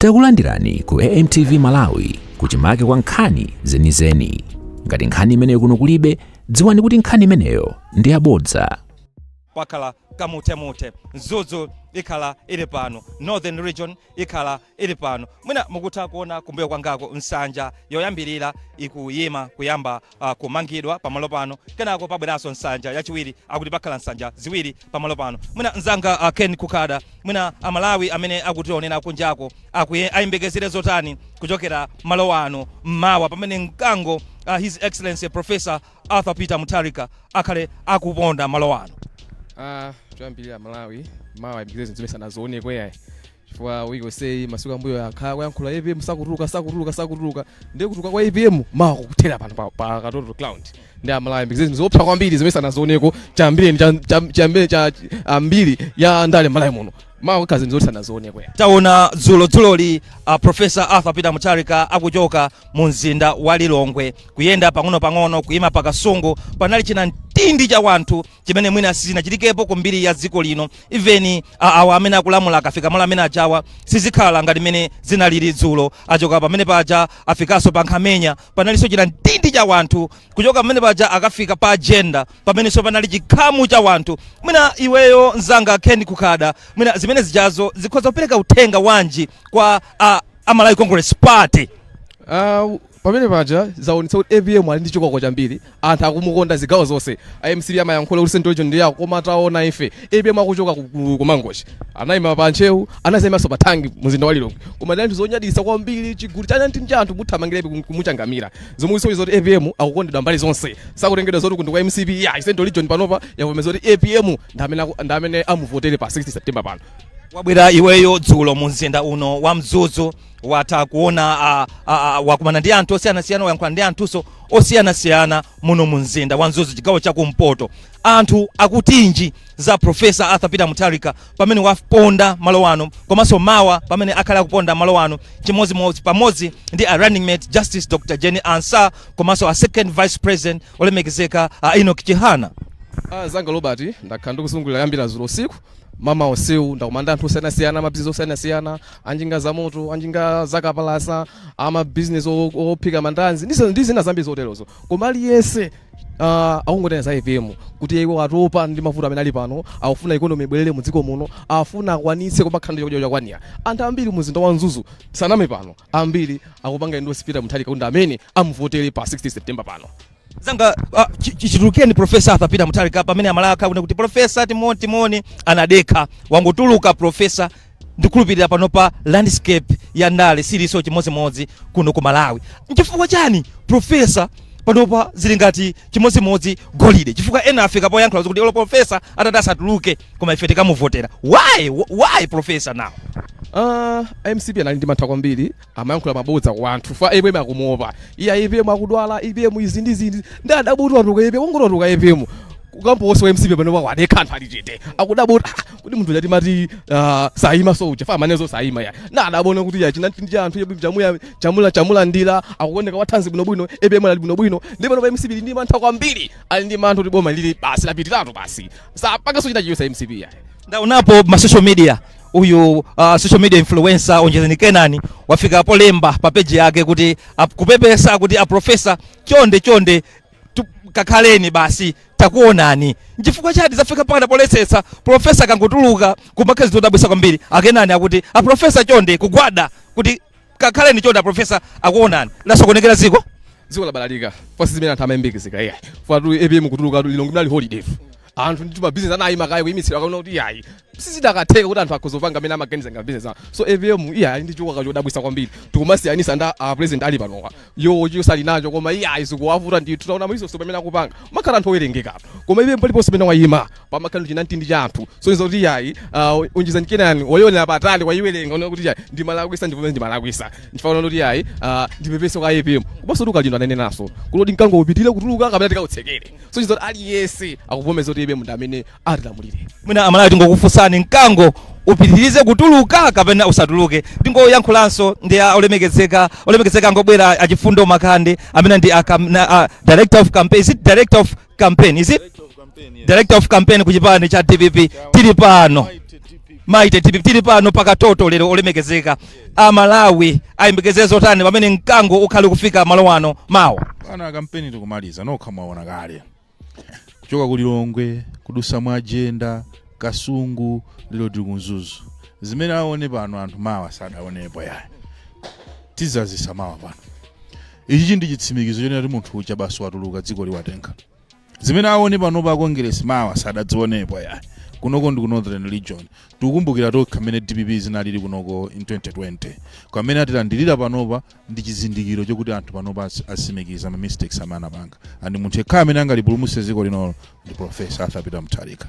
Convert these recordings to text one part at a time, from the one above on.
Takulandirani ku AMTV Malawi, kuchimake kwa nkhani zenizeni. Ngati nkhani imeneyo kuno kulibe, dziwani kuti nkhani imeneyo ndi yabodza. Pakhala kamuthemuthe. Mzuzu ikhala ili pano, Northern Region ikhala ili pano. Mwina mukutha kuona kumbuyo kwangako nsanja yoyambirira ikuyima kuyamba kumangidwa pamalo pano. Kenako pabweranso nsanja yachiwiri. Akuti pakhala nsanja ziwiri pamalo pano. Mwina mzanga Ken Kukada, mwina Amalawi amene akutionera kunjako ayembekezere zotani kuchokera malo ano mmawa pamene mkango, His Excellency Professor Arthur Peter Mutharika, akhale akuponda malo ano? Ah, choyambirira, Malawi mawa ayembekezere zinthu zimene sanazioneko yayi, chifukwa wiki yonseyi, masiku ambuyo, akhala kuyankhula APM sakutuluka, sakutuluka, sakutuluka. Ndiye kutuluka kwa APM mawa kukuthera pano pa Katoto Ground. Ndi Amalawi ayembekezere zinthu zoopsa kwambiri zimene sanazioneko chambiri chambiri cha ambiri ya ndale Malawi muno. Mawa kukhala zinthu zoti sanazioneko yayi. Taona dzulo dzuloli Professor Arthur Peter Mutharika akuchoka mu mzinda wa Lilongwe, kuyenda pang'ono-pang'ono, kuyima pakasungu. Panali china mtindi cha wanthu chimene mwina sizinachitikepo kumbiri ya dziko lino. Even awa amene akulamula akafika malo amene ajawa, sizikhala ngati mene zinalili dzulo. Achoka pamene paja, afikanso pa Nkhamenya, panalinso china mtindi cha wanthu. Kuchoka pamene paja akafika pa Agenda, pamenenso panali chikhamu cha wanthu. Mwina iweyo mzanga Ken Kukada, mwina zimene zijazo zikhoza kupereka uthenga wanji kwa Amalawi Congress Party? Ah, pamene paja zaonetsa kuti APM ali ndi chikoko chambiri, anthu akumukonda zigawo zonse. IMCP amayankhula kuti Central Region ndi yawo, koma taona ife APM akuchoka ku Mangochi, anayima pa Ntcheu, anazayimanso pa Thangi, mzinda wa Lilongwe, koma ndi anthu zonyadisa kwambiri, chigulu cha anthu cha anthu kuthamangirabe kumuchangamira, zomwe zisonyeza kuti APM akukondedwa mbali zonse, sakutengedwa zoti kundi kwa MCP ya. Central Region panopa yavomeza kuti APM ndi amene amuvotere pa 60 September pano. Wabwera iweyo dzulo mu mzinda uno wa Mzuzu, watha kuona, wakumana ndi anthu osiyanasiyana, wayankhula ndi anthunso osiyanasiyana muno mu mzinda wa Mzuzu, chigawo chakumpoto. Anthu akutinji za Professor Arthur Peter Mutharika pamene waponda malo ano, komanso mawa pamene akhale akuponda malo ano chimodzimodzi pamodzi ndi a running mate Justice Dr Jane Ansah, komanso a second vice president olemekezeka a Enoch Chihana? Ah, zanga Robert, ndakhala ndikusungulira yambira dzulo usiku, mama usiku. Ndakumana ndi anthu osiyanasiyana, amabizinesi osiyanasiyana, anjinga za moto, anjinga zakapalasa, amabizinesi ophika mandazi ndi zina zambiri zoterozo. Koma aliyense akungotena za APM, kuti iwo atopa ndi mavuto amene ali pano, akufuna economy ibwerere mu dziko muno, afuna akwanitse kumakhala ndi chakudya chokwanira. Anthu ambiri mu mzinda wa Mzuzu, saname pano, ambiri akupanga endorse Peter Mutharika kuti ndi amene amuvotere pa 60 September pano. Zanga, chitulukeni Professor Arthur Peter Mutharika, pamene Amalaka akhakuti kuti Professor timoni timoni anadekha, wangotuluka Professor. Ndikhulupirira pano pa landscape ya ndale silinso chimodzimodzi kuno ku Malawi. Nchifukwa chani Professor panopa zili ngati chimodzimodzi golide? Chifukwa ena afika poyankhula kuti olo Professor atati asatuluke, koma ife tikamuvotera. Why Professor now? MCP anali ndi mantha kwambiri, amayankhula mabodza ku anthu fa APM akumuopa iye, APM akudwala, APM izi ndi izi ndi adabuti watuluka APM, ungotuluka APM, kukampo wonse wa MCP pano wadekha, anthu ali chete, akudabuti, ah, kuti munthu chati mati sayima, so uja fa amanezo sayima ya na adabona kuti ya china ndi cha anthu yebu chamuya chamula chamulandira, akuoneka wathanzi bwinobwino, APM ali bwinobwino. Ndi pano pa MCP ndi mantha kwambiri, ali ndi mantha kuti boma lili basi lapitiratu, basi sapanganso china chiyonse MCP ya. Ndaonapo ma social media, uyu social media influencer Onjezani Kenani wafika polemba pa page yake kuti kupepesa kuti a Professor, chonde chonde, kakhaleni basi, takuonani. Nchifukwa chati zafika pakati poletsetsa Professor kangotuluka kumakhala zodabwitsa kwambiri? Akenani akuti a Professor chonde, kugwada kuti kakhaleni chonde, a Professor akuonani. Lasokonekera dziko. Dziko labalalika pasi zimene anthu amayembekezeka iyayi. Fatu APM kutuluka, Lilongwe mnali holiday, anthu ndi mabizinesi anayima kaye kuyimitsira, kaona kuti iyayi sizidakatheka kuti anthu akhoza amene amaganiza nga business awo. So APM iyayi ndi chikoka chodabwitsa kwambiri, tikumasiyanisa nda a president ali panowa yo chosali nacho, koma iyayi zikuwavuta ndithu. Taona mwiso pamene akupanga makhala anthu owerengeka, koma APM paliponse pamene wayima pamakhala china mtindi cha anthu. So izo kuti iyayi Onjezani Kenani wayionera patali, wayiwerenga, unaona kuti iyayi ndimalakwisa, ndipomene ndimalakwisa, ndifana kuti iyayi ndipepese kwa APM. Komanso tukalindo anenenaso kuti mkango upitire kutuluka kapena tikautsekere. So izo aliyense akuvomeza kuti APM ndi amene atilamulire. Mwina Amalawi tingokufunsani, mkango upitirize kutuluka kapena usatuluke? Tingoyankhulanso ndi a olemekezeka angobwera, Achifundo Makhande, amene ndi director of campaign. Is it director of campaign? Is it director of campaign ku chipani cha DPP? Tili pano. Maite DPP. Tili pano pakatoto lero, olemekezeka. Amalawi ayembekezere zotani pamene mkango ukhale kufika malo ano mawa? Bwana, kampeni tikumaliza, nokha mwaona kale kuchoka ku Lilongwe, kudusa mwa Agenda, Kasungu, lero tili ku Mzuzu. Zimene aone pano anthu mawa sadaonepo yayi, tizazisa mawa pano. Ichi ndi chitsimikizo chonena kuti munthu uja basi watuluka, dziko liwatenga. Zimene aone pano pa Kongeresi mawa sadadzionepo yayi. Kunoko ndi ku Northern Region. Tikukumbukira tokha mmene DPP zinalili kunoko in 2020. Kwamene atilandirira panopa ndi chizindikiro chokuti anthu panopa asimikiza ma mistakes amene anapanga, and munthu yekha amene angalipulumutse dziko linolo ndi Professor Arthur Peter Mutharika.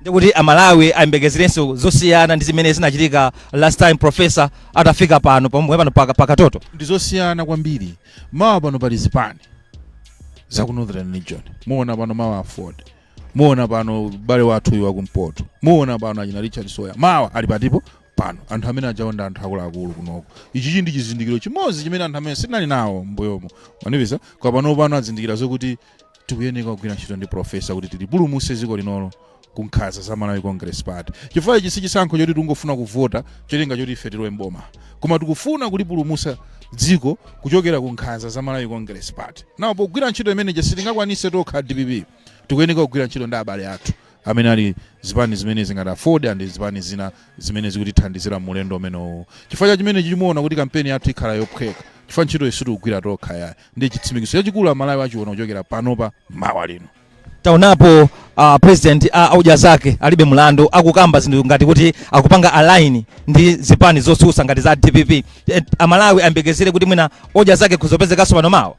Ndikuti Amalawi ayembekezerenso zosiyana ndi zimene zinachitika last time professor atafika pano pomwe pano pakatoto? Ndi zosiyana kwambiri. Mawa pano pali zipani za ku Northern Region. Muona pano mawa AFORD, muona pano bale wathu uyu wakumpoto, muona pano achina Richard Soya. Mawa ali patipo pano anthu amene ajaonda anthu akuluakulu kunoko. Ichichi ndi chizindikiro chimodzi chimene anthu amene sitinali nawo mbuyomo manipisa kwa pano pano azindikira zokuti tikuyeneka kugwira ntchito ndi professor kuti tilipulumutse dziko linolo ku nkhanza za Malawi Congress Party, chifukwa ichi si chisankho choti tikungofuna kuvota cholinga choti ife tilowe mboma, koma tikufuna kulipulumutsa dziko kuchokera ku nkhanza za Malawi Congress Party. Nawo pogwira ntchito imeneyi sitingakwanise tokha DPP, tikuyeneka kugwira ntchito ndi abale athu amene ali zipani zimene zingati AFORD and zipani zina zimene zikutithandizira mulendo umenewu. Chifukwa cha chimene chimuona kuti kampeni yathu ikhala yophweka, chifukwa ntchito isu tikugwira tokha yayi. Ndi chitsimikizo chachikulu Amalawi achiona kuchokera panopa mawa lino. Taonapo president Odya Zake Alibe Mulandu akukamba zinthu ngati kuti akupanga align ndi zipani zotsutsa ngati za DPP. Amalawi ayembekezere kuti mwina Odya Zake kuzopezekanso pano mawa?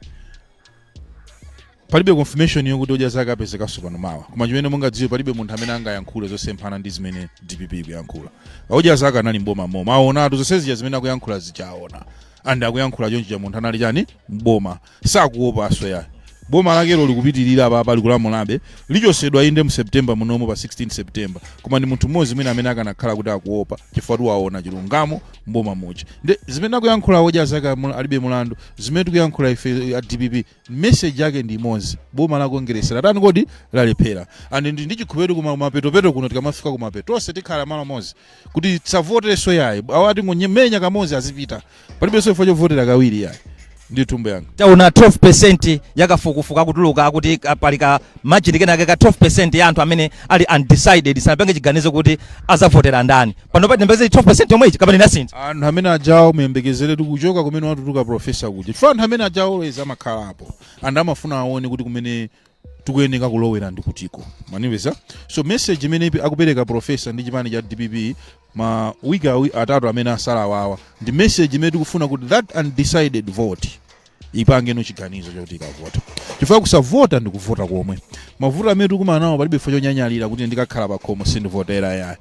Palibe confirmation yokuti Odya Zake apezekanso pano mawa, koma chimene mungadziwe, palibe munthu amene angayankhule zosemphana ndi zimene DPP ikuyankhula. Odya Zake anali mboma moma, aonatu zonsezija zimene akuyankhula zichaona, and akuyankhula chonchi cha munthu anali chani mboma, sakuopanso yayi. Boma lakelo likupitirira papa, likulamulabe, lichosedwa inde mu September munomo, pa 16 September, koma ndi munthu mmodzi mwina amene akanakhala kuti akuopa, chifukwa tiwaona chilungamo mboma muja. Ndi zimene akuyankhula Odya Zake Alibe Mulandu, zimene tikuyankhula ife a DPP, message yake ndi imodzi: boma la Kongeresi latani kodi? Lalephera. And ndi chikhulupiriro kuma kumapetopeto kuno, tikamafika kumapeto tonse tikhala malo amodzi kuti tisavoterenso yayi. Awati ngonyemenya kamodzi azipita, palibenso chifukwa chovotera kawiri yayi. Ndi tumbo yanga. Taona 12% yakafukufuku akutuluka akuti pali ka margin kenake ka 12% ya anthu amene ali undecided, sanapange chiganizo kuti azavotera ndani. Pano pa tiyembekeze 12% yomwe ichi kapena inasintha? Anthu amene ajawo muyembekezere tikuchoka kumene watuluka professor kuja, chifukwa anthu amene ajawo always amakhalapo and amafuna aone kuti kumene tikuyeneka kulowera ndi kutiko, manipeza. So message imene akupereka professor ndi chipani cha DPP ma wiki 3 amene asala awawa ndi message imene tikufuna kuti that undecided vote ipangeno chiganizo chokuti ikavota, chifukwa kusavota ndi kuvota komwe. Mavuto amene tikumana nawo, palibe chifukwa chonyanyalira kuti ndikakhala pakhomo sindivotera yayi.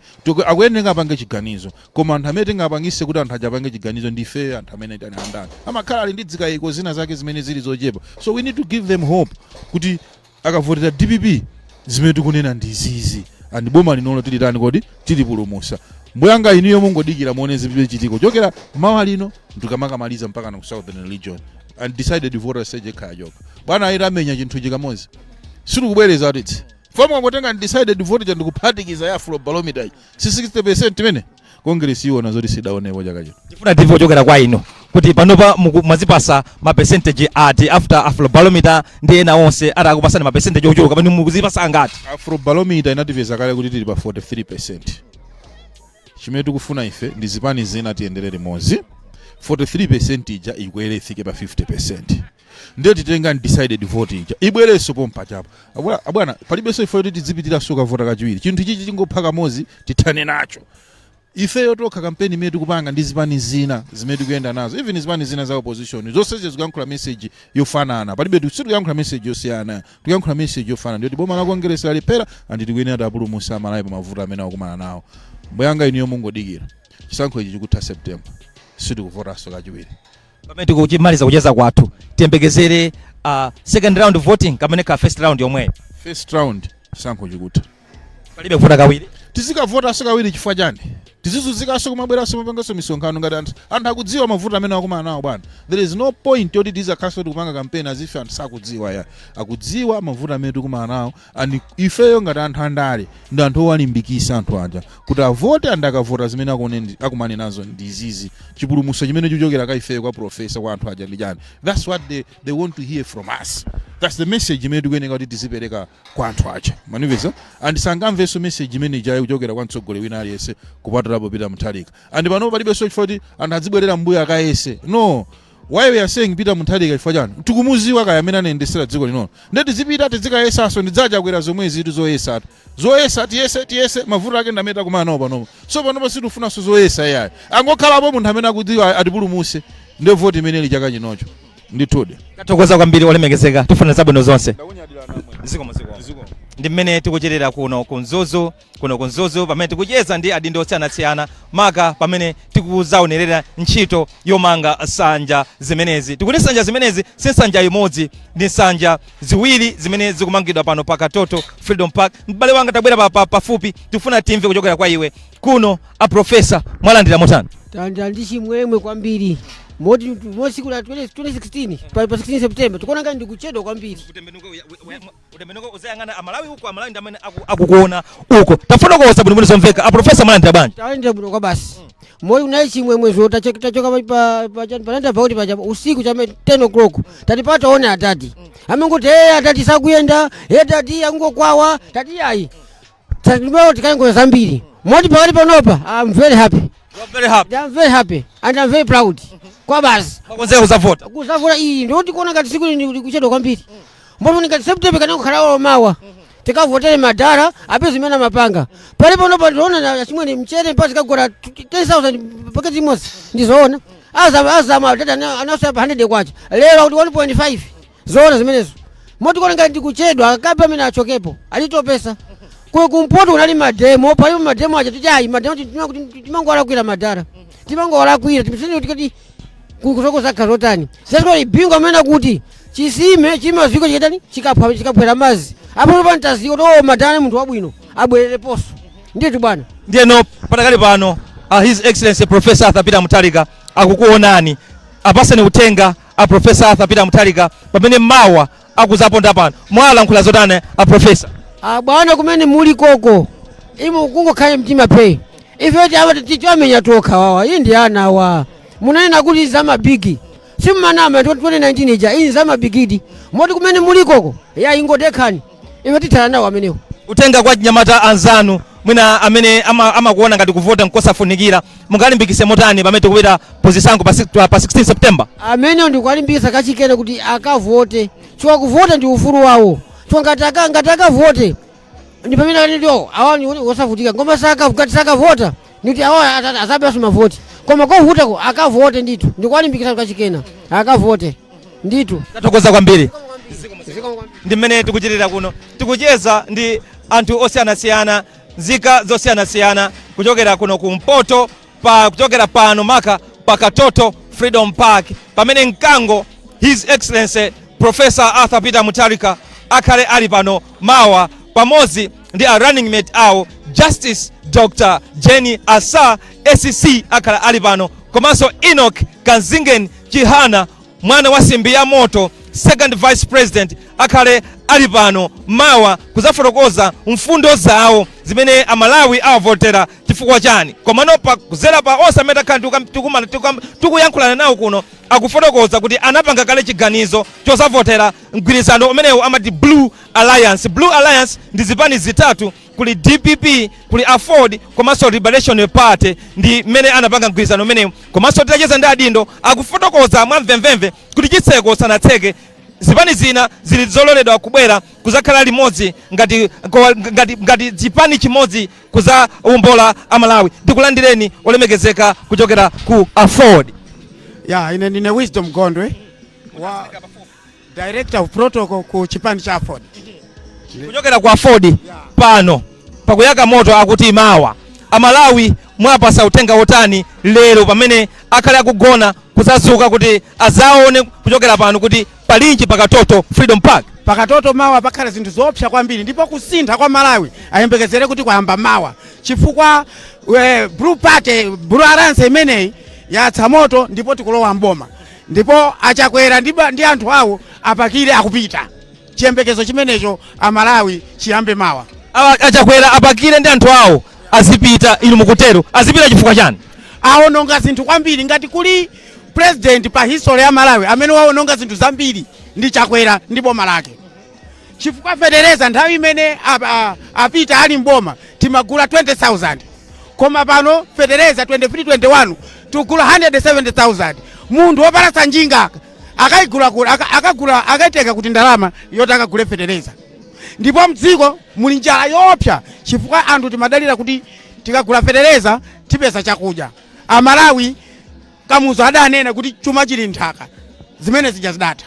Akuyeneka apange chiganizo, koma anthu amene tingapangise kuti anthu aja apange chiganizo ndife anthu amene tani andani amakhala ali ndi zikayiko zina zake zimene zili zochepa. So we need to give them hope kuti akavotera DPP, zimene tikunena ndi izizi, and boma linolo tilitani kodi? Tilipulumusa. Mbuyanga, iniyo mungodikira muone zimene chitiko chokera mawa lino ndikamakamaliza mpaka na ku Southern Region. Undecided voter seje khayachoka bwana, ayita amenya chinthu chikamodzi, sitikubwereza atitsi fomu angotenga undecided vote cha ndikuphatikiza ya Afrobarometer, si 60% imene Kongresi iwona zoti sidaonepo chaka chino. Tifuna timve kuchokera kwa inu kuti panopa mwazipasa ma percentage ati after Afrobarometer ndi ena onse atakupasani ma percentage ochuluka, pano mukuzipasa angati? Afrobarometer inatipeza kale kuti tili pa 43%. Chimene tikufuna ife ndi zipani zina tiyendere limodzi, 43% ija ikwere ifike pa 50%. Ndiye titenga undecided vote ija ibwerenso pompa chapo. Abwana, palibenso ife kuti tidzipitiranso kavota kachiwiri. Chinthu ichichi chingopha kamodzi, tithane nacho ifeyo tokha. Kampeni imene tikupanga ndi zipani zina zimene tikuyenda nazo, even zipani zina za opposition, zonse zikuyankhula message yofanana. Palibe, sitikuyankhula message yosiyana, tikuyankhula message yofanana ndiyoti boma la Kongeresi lalephera and tikuyenera tapulumutsa Amalawi pa mavuto amene akukumana nawo. Mbuyanga, iniyo mungodikira, chisankho ichi chikutha September, sitikuvotanso kachiwiri. Pamene tikuchimaliza kucheza kwathu, tiyembekezere second round voting kamene ka first round yomweyo? First round, chisankho chikutha. Palibe kuvota kawiri? Tizikavotanso kawiri chifukwa chani? Tizizunzikanso, kumabweranso, mapanganso misonkhano ngati anthu akudziwa mavuto amene akumana nawo, bwana. There is no point yoti tizakhaso tikupanga campaign as if anthu sakudziwa. Ya, akudziwa mavuto amene tikumana nawo, and ifeyo ngati anthu andale ndi anthu owalimbikisa anthu aja kuti avote, and akavota zimene akumane nazo ndizizi. Chipulumutso chimene chikuchokera ka ifeyo, kwa professor, kwa anthu aja ndi chani? That's what they want to hear from us. That's the message imene tikuyeneka kuti tizipereka kwa anthu aja, manimvesa? And sangamvenso message imene ijayo kuchokera kwa mtsogoleri wina aliyense kupatulapo Peter Mutharika. And pano palibenso chifukwa kuti anthu adzibwerera mbuyo akayese. No, why we are saying Peter Mutharika? Chifukwa chani? Tikumuziwa kaya amene anayendesera dziko linono. Nde tizipita tizikayesanso ndidzachakwera zomwe zitu zoyesatu, zoyesa, tiyese, tiyese. Mavuto ake ndamene takumana nawo panopo. So panopo situfunanso zoyesa iyayi, angokhalapo munthu amene akudziwa atipulumuse. Nde voti imene ili chaka chinocho, ndithudi. Tathokoza kwambiri, olemekezeka, tifuna zabwino zonse. Zikomo, zikomo. Ndi mmene tikuchitira kuno ku Mzuzu, kuno ku Mzuzu, pamene tikucheza ndi adindo osiyanasiyana, maka pamene tikuzaonerera ntchito yomanga nsanja zimenezi. Tikuti nsanja zimenezi si nsanja imodzi, ndi nsanja ziwiri zimene zikumangidwa pano pa Katoto Freedom Park. M'bale wanga, tabwera pafupi, tifuna timve kuchokera kwa iwe. Kuno a professor mwalandira motani? Tanda ndi chimwemwe kwambiri, moti mosiku la 20 2016 pa 16 September tikuona ngati ndikuchedwa kwambiri. Utembenuka, uzayang'ana Amalawi uko. Amalawi ndi amene akukuona uko. Tafotokoza bwinobwino zomveka. A professor mwalandira bwanji? Talandira bwino kwa basi, moti kunali chimwemwe zo tachoka pa pakuti pacha usiku chame 10 o'clock tatipata one atati amengoti, "Hey, atati sakuyenda, hey, tati angokwawa." Tati ayi, tatibawo tikaingoza zambiri, moti pakati panopa I'm very happy. You are very happy. I'm very happy and I'm very proud kwa basi. Mwakonzeka kuzavota? Kuzavota iyi, ndoti kuona ngati siku lini likuchedwa kwambiri, mbona ngati September kana kukhala mawa tikavotere madara ape zimene amapanga pali pano. Ndiona chimwene, mchere mpaka zikagora 10,000 paketi imodzi, ndizoona? Azama tata anasaya pa 100 kwacha, lero kuti 1.5, zoona zimenezo? Moti kuona ngati ndikuchedwa, akabe amene achokepo alitopesa. Kuno kumpoto kunali ma demo, palipo ma demo aja titi ayi, ma demo timangowalakwira madara, timangowalakwira tikati kuzoko zakha zotani sesiko bingo amene kuti chisime chimaziko chikatani chikaphwa chikaphwera mazi apo pantaziko to madara munthu wabwino abwerereponso, nditu bwana. Ndiyeno patakali pano His Excellency Professor Arthur Peter Mutharika akukuonani. Apaseni uthenga a Professor Arthur Peter Mutharika pamene mawa akuzaponda pano. Mwalankhula zotani a professor? Ah, bwana, kumene muli koko imu kungokhale mtima pei, ife tiava tiamenya tokha wawa. Iyi ndi ana awa munanena kuti zamabigi, simmanama. 2019 ija iyi zamabigidi, moti kumene muli koko ya ingodekhani, ife tithala nawo amenewo. Uthenga kwa chinyamata anzanu mwina amene amakuona ngati kuvota nkosafunikira, mungalimbikise motani pamene tikupita pozisankho pa 16 September? Amene ndikuwalimbikitsa kachikene kuti akavote, chifukwa kuvota ndi ufulu wawo, chifukwa ngati akavote ndi pamene akaniti awa ni wosavutika, ngoma saka ngati sakavota ndikuti awa azabeso mavoti, koma kovutako akavote ndithu. Ndikuwalimbikitsa kachikena akavote ndithu. Tathokoza kwambiri. Ndi mmene tikuchitira kuno, tikucheza ndi anthu osiyanasiyana, nzika zosiyanasiyana kuchokera kuno kumpoto, pa kuchokera pano maka pa Katoto Freedom Park, pamene mkango His Excellency Professor Arthur Peter Mutharika akhale ali pano mawa pamodzi ndi a running mate awo Justice Dr Jane Ansah SC akhala ali pano, komanso Enoch Kanzingen Chihana, mwana wa simbi ya moto, second vice president, akhale ali pano mawa kuzafotokoza mfundo zawo zimene Amalawi awavotera chifukwa chani. Komano pa kuzera pa onse amene takhala tikuyankhulana nawo kuno, akufotokoza kuti anapanga kale chiganizo chozavotera mgwirizano umenewu amati Blue Alliance. Blue Alliance ndi zipani zitatu: kuli DPP, kuli AFORD komanso Liberation Party. Ndi mmene anapanga mgwirizano umenewu. Komanso titacheza ndi adindo, akufotokoza mwamvemvemve kuti chitseko sanatseke, zipani zina zili zololedwa kubwera kuzakhala limodzi ngati chipani chimodzi kuzawombola Amalawi. Ndikulandireni, olemekezeka kuchokera ku AFORD. Ya, ine ndine Wisdom Gondwe wa director of protocol ku chipani cha AFORD. Kuchokera ku AFORD, pano pakuyaka moto akuti mawa, Amalawi mwapasa uthenga wotani lero pamene akhale akugona kuzazuka kuti azaone kuchokera pano kuti palinji pa Katoto Freedom Park? Pakatoto mawa pakhala zinthu zoopsa kwambiri, ndipo kusintha kwa Malawi ayembekezere kuti kwayamba mawa, chifukwa Blue Party, Blue Alliance imeneyi yatsa moto ndipo tikulowa mboma, ndipo Achakwera ndi anthu awo apakire akupita. Chiyembekezo chimenecho Amalawi chiyambe mawa. Achakwera apakire ndi anthu awo azipita, inu mukutero. Azipita chifukwa chani? Awononga zinthu kwambiri. Ngati kuli president pa history ya Malawi amene waononga zinthu zambiri, ndi Chakwera ndi boma lake, chifukwa fetereza nthawi imene apita ali mboma timagula 20,000, koma pano fetereza 23 21 tikugula 170,000. Munthu wopalasa njinga akayigula akagula, akaitenga kuti ndalama yoti akagule fetereza? Ndipo mdziko muli njala yoopsa, chifukwa anthu timadalira kuti tikagula fetereza tipeza chakudya. Amalawi, Kamuzu adanena kuti chuma chili nthaka, zimene zija zidatha.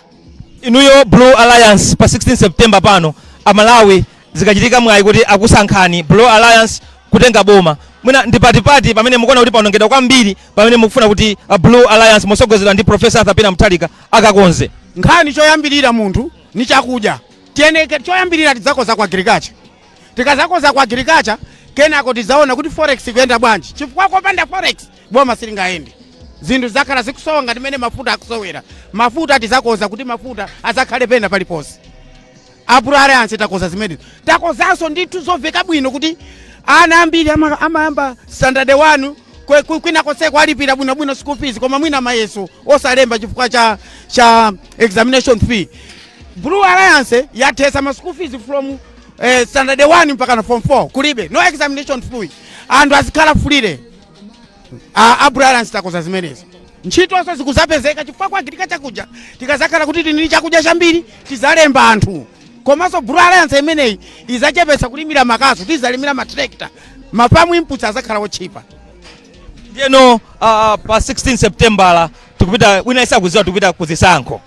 Inuyo, Blue Alliance, pa 16 September pano, Amalawi zikachitika mwayi kuti akusankhani, Blue Alliance kutenga boma, mwina ndi patipati pamene mukuona kuti paonongedwa kwambiri, pamene mukufuna kuti Blue Alliance mosogozedwa ndi Professor Arthur Peter Mutharika akakonze? Nkhani choyambirira munthu ni chakudya. Tiyeneke choyambirira tidzakoza ku agriculture. Tikazakoza ku agriculture, kenako tidzaona kuti forex ikuyenda bwanji, chifukwa kopanda forex boma silingayende. Zinthu zakhala zikusowa ngati mene mafuta akusowera. Mafuta tizakoza kuti mafuta azakhale pena paliponse. A Blue Alliance takoza zimenezo, takozanso ndithu zoveka bwino kuti ana ambiri amayamba standard 1 kwina konseko alipira bwinobwino school fees, koma mwina mayeso osalemba chifukwa cha examination fee. Blue Alliance yathesa ma school fees from standard 1 mpaka na form 4, kulibe no examination fee, anthu azikhala free. A Blue Alliance takoza zimenezo. Ntchitonso zikuzapezeka, chifukwa kwa agriculture kuja tikazakhala kuti tili ndi chakudya chambiri tizalemba anthu. Komanso Blue Alliance imeneyi izachepetsa kulimira makasu, tizalimira matractor, ma farm inputs azakhala otchipa. Ndiyeno pa 16 September la tikupita, wina isakuziwa, tikupita kuzisankho.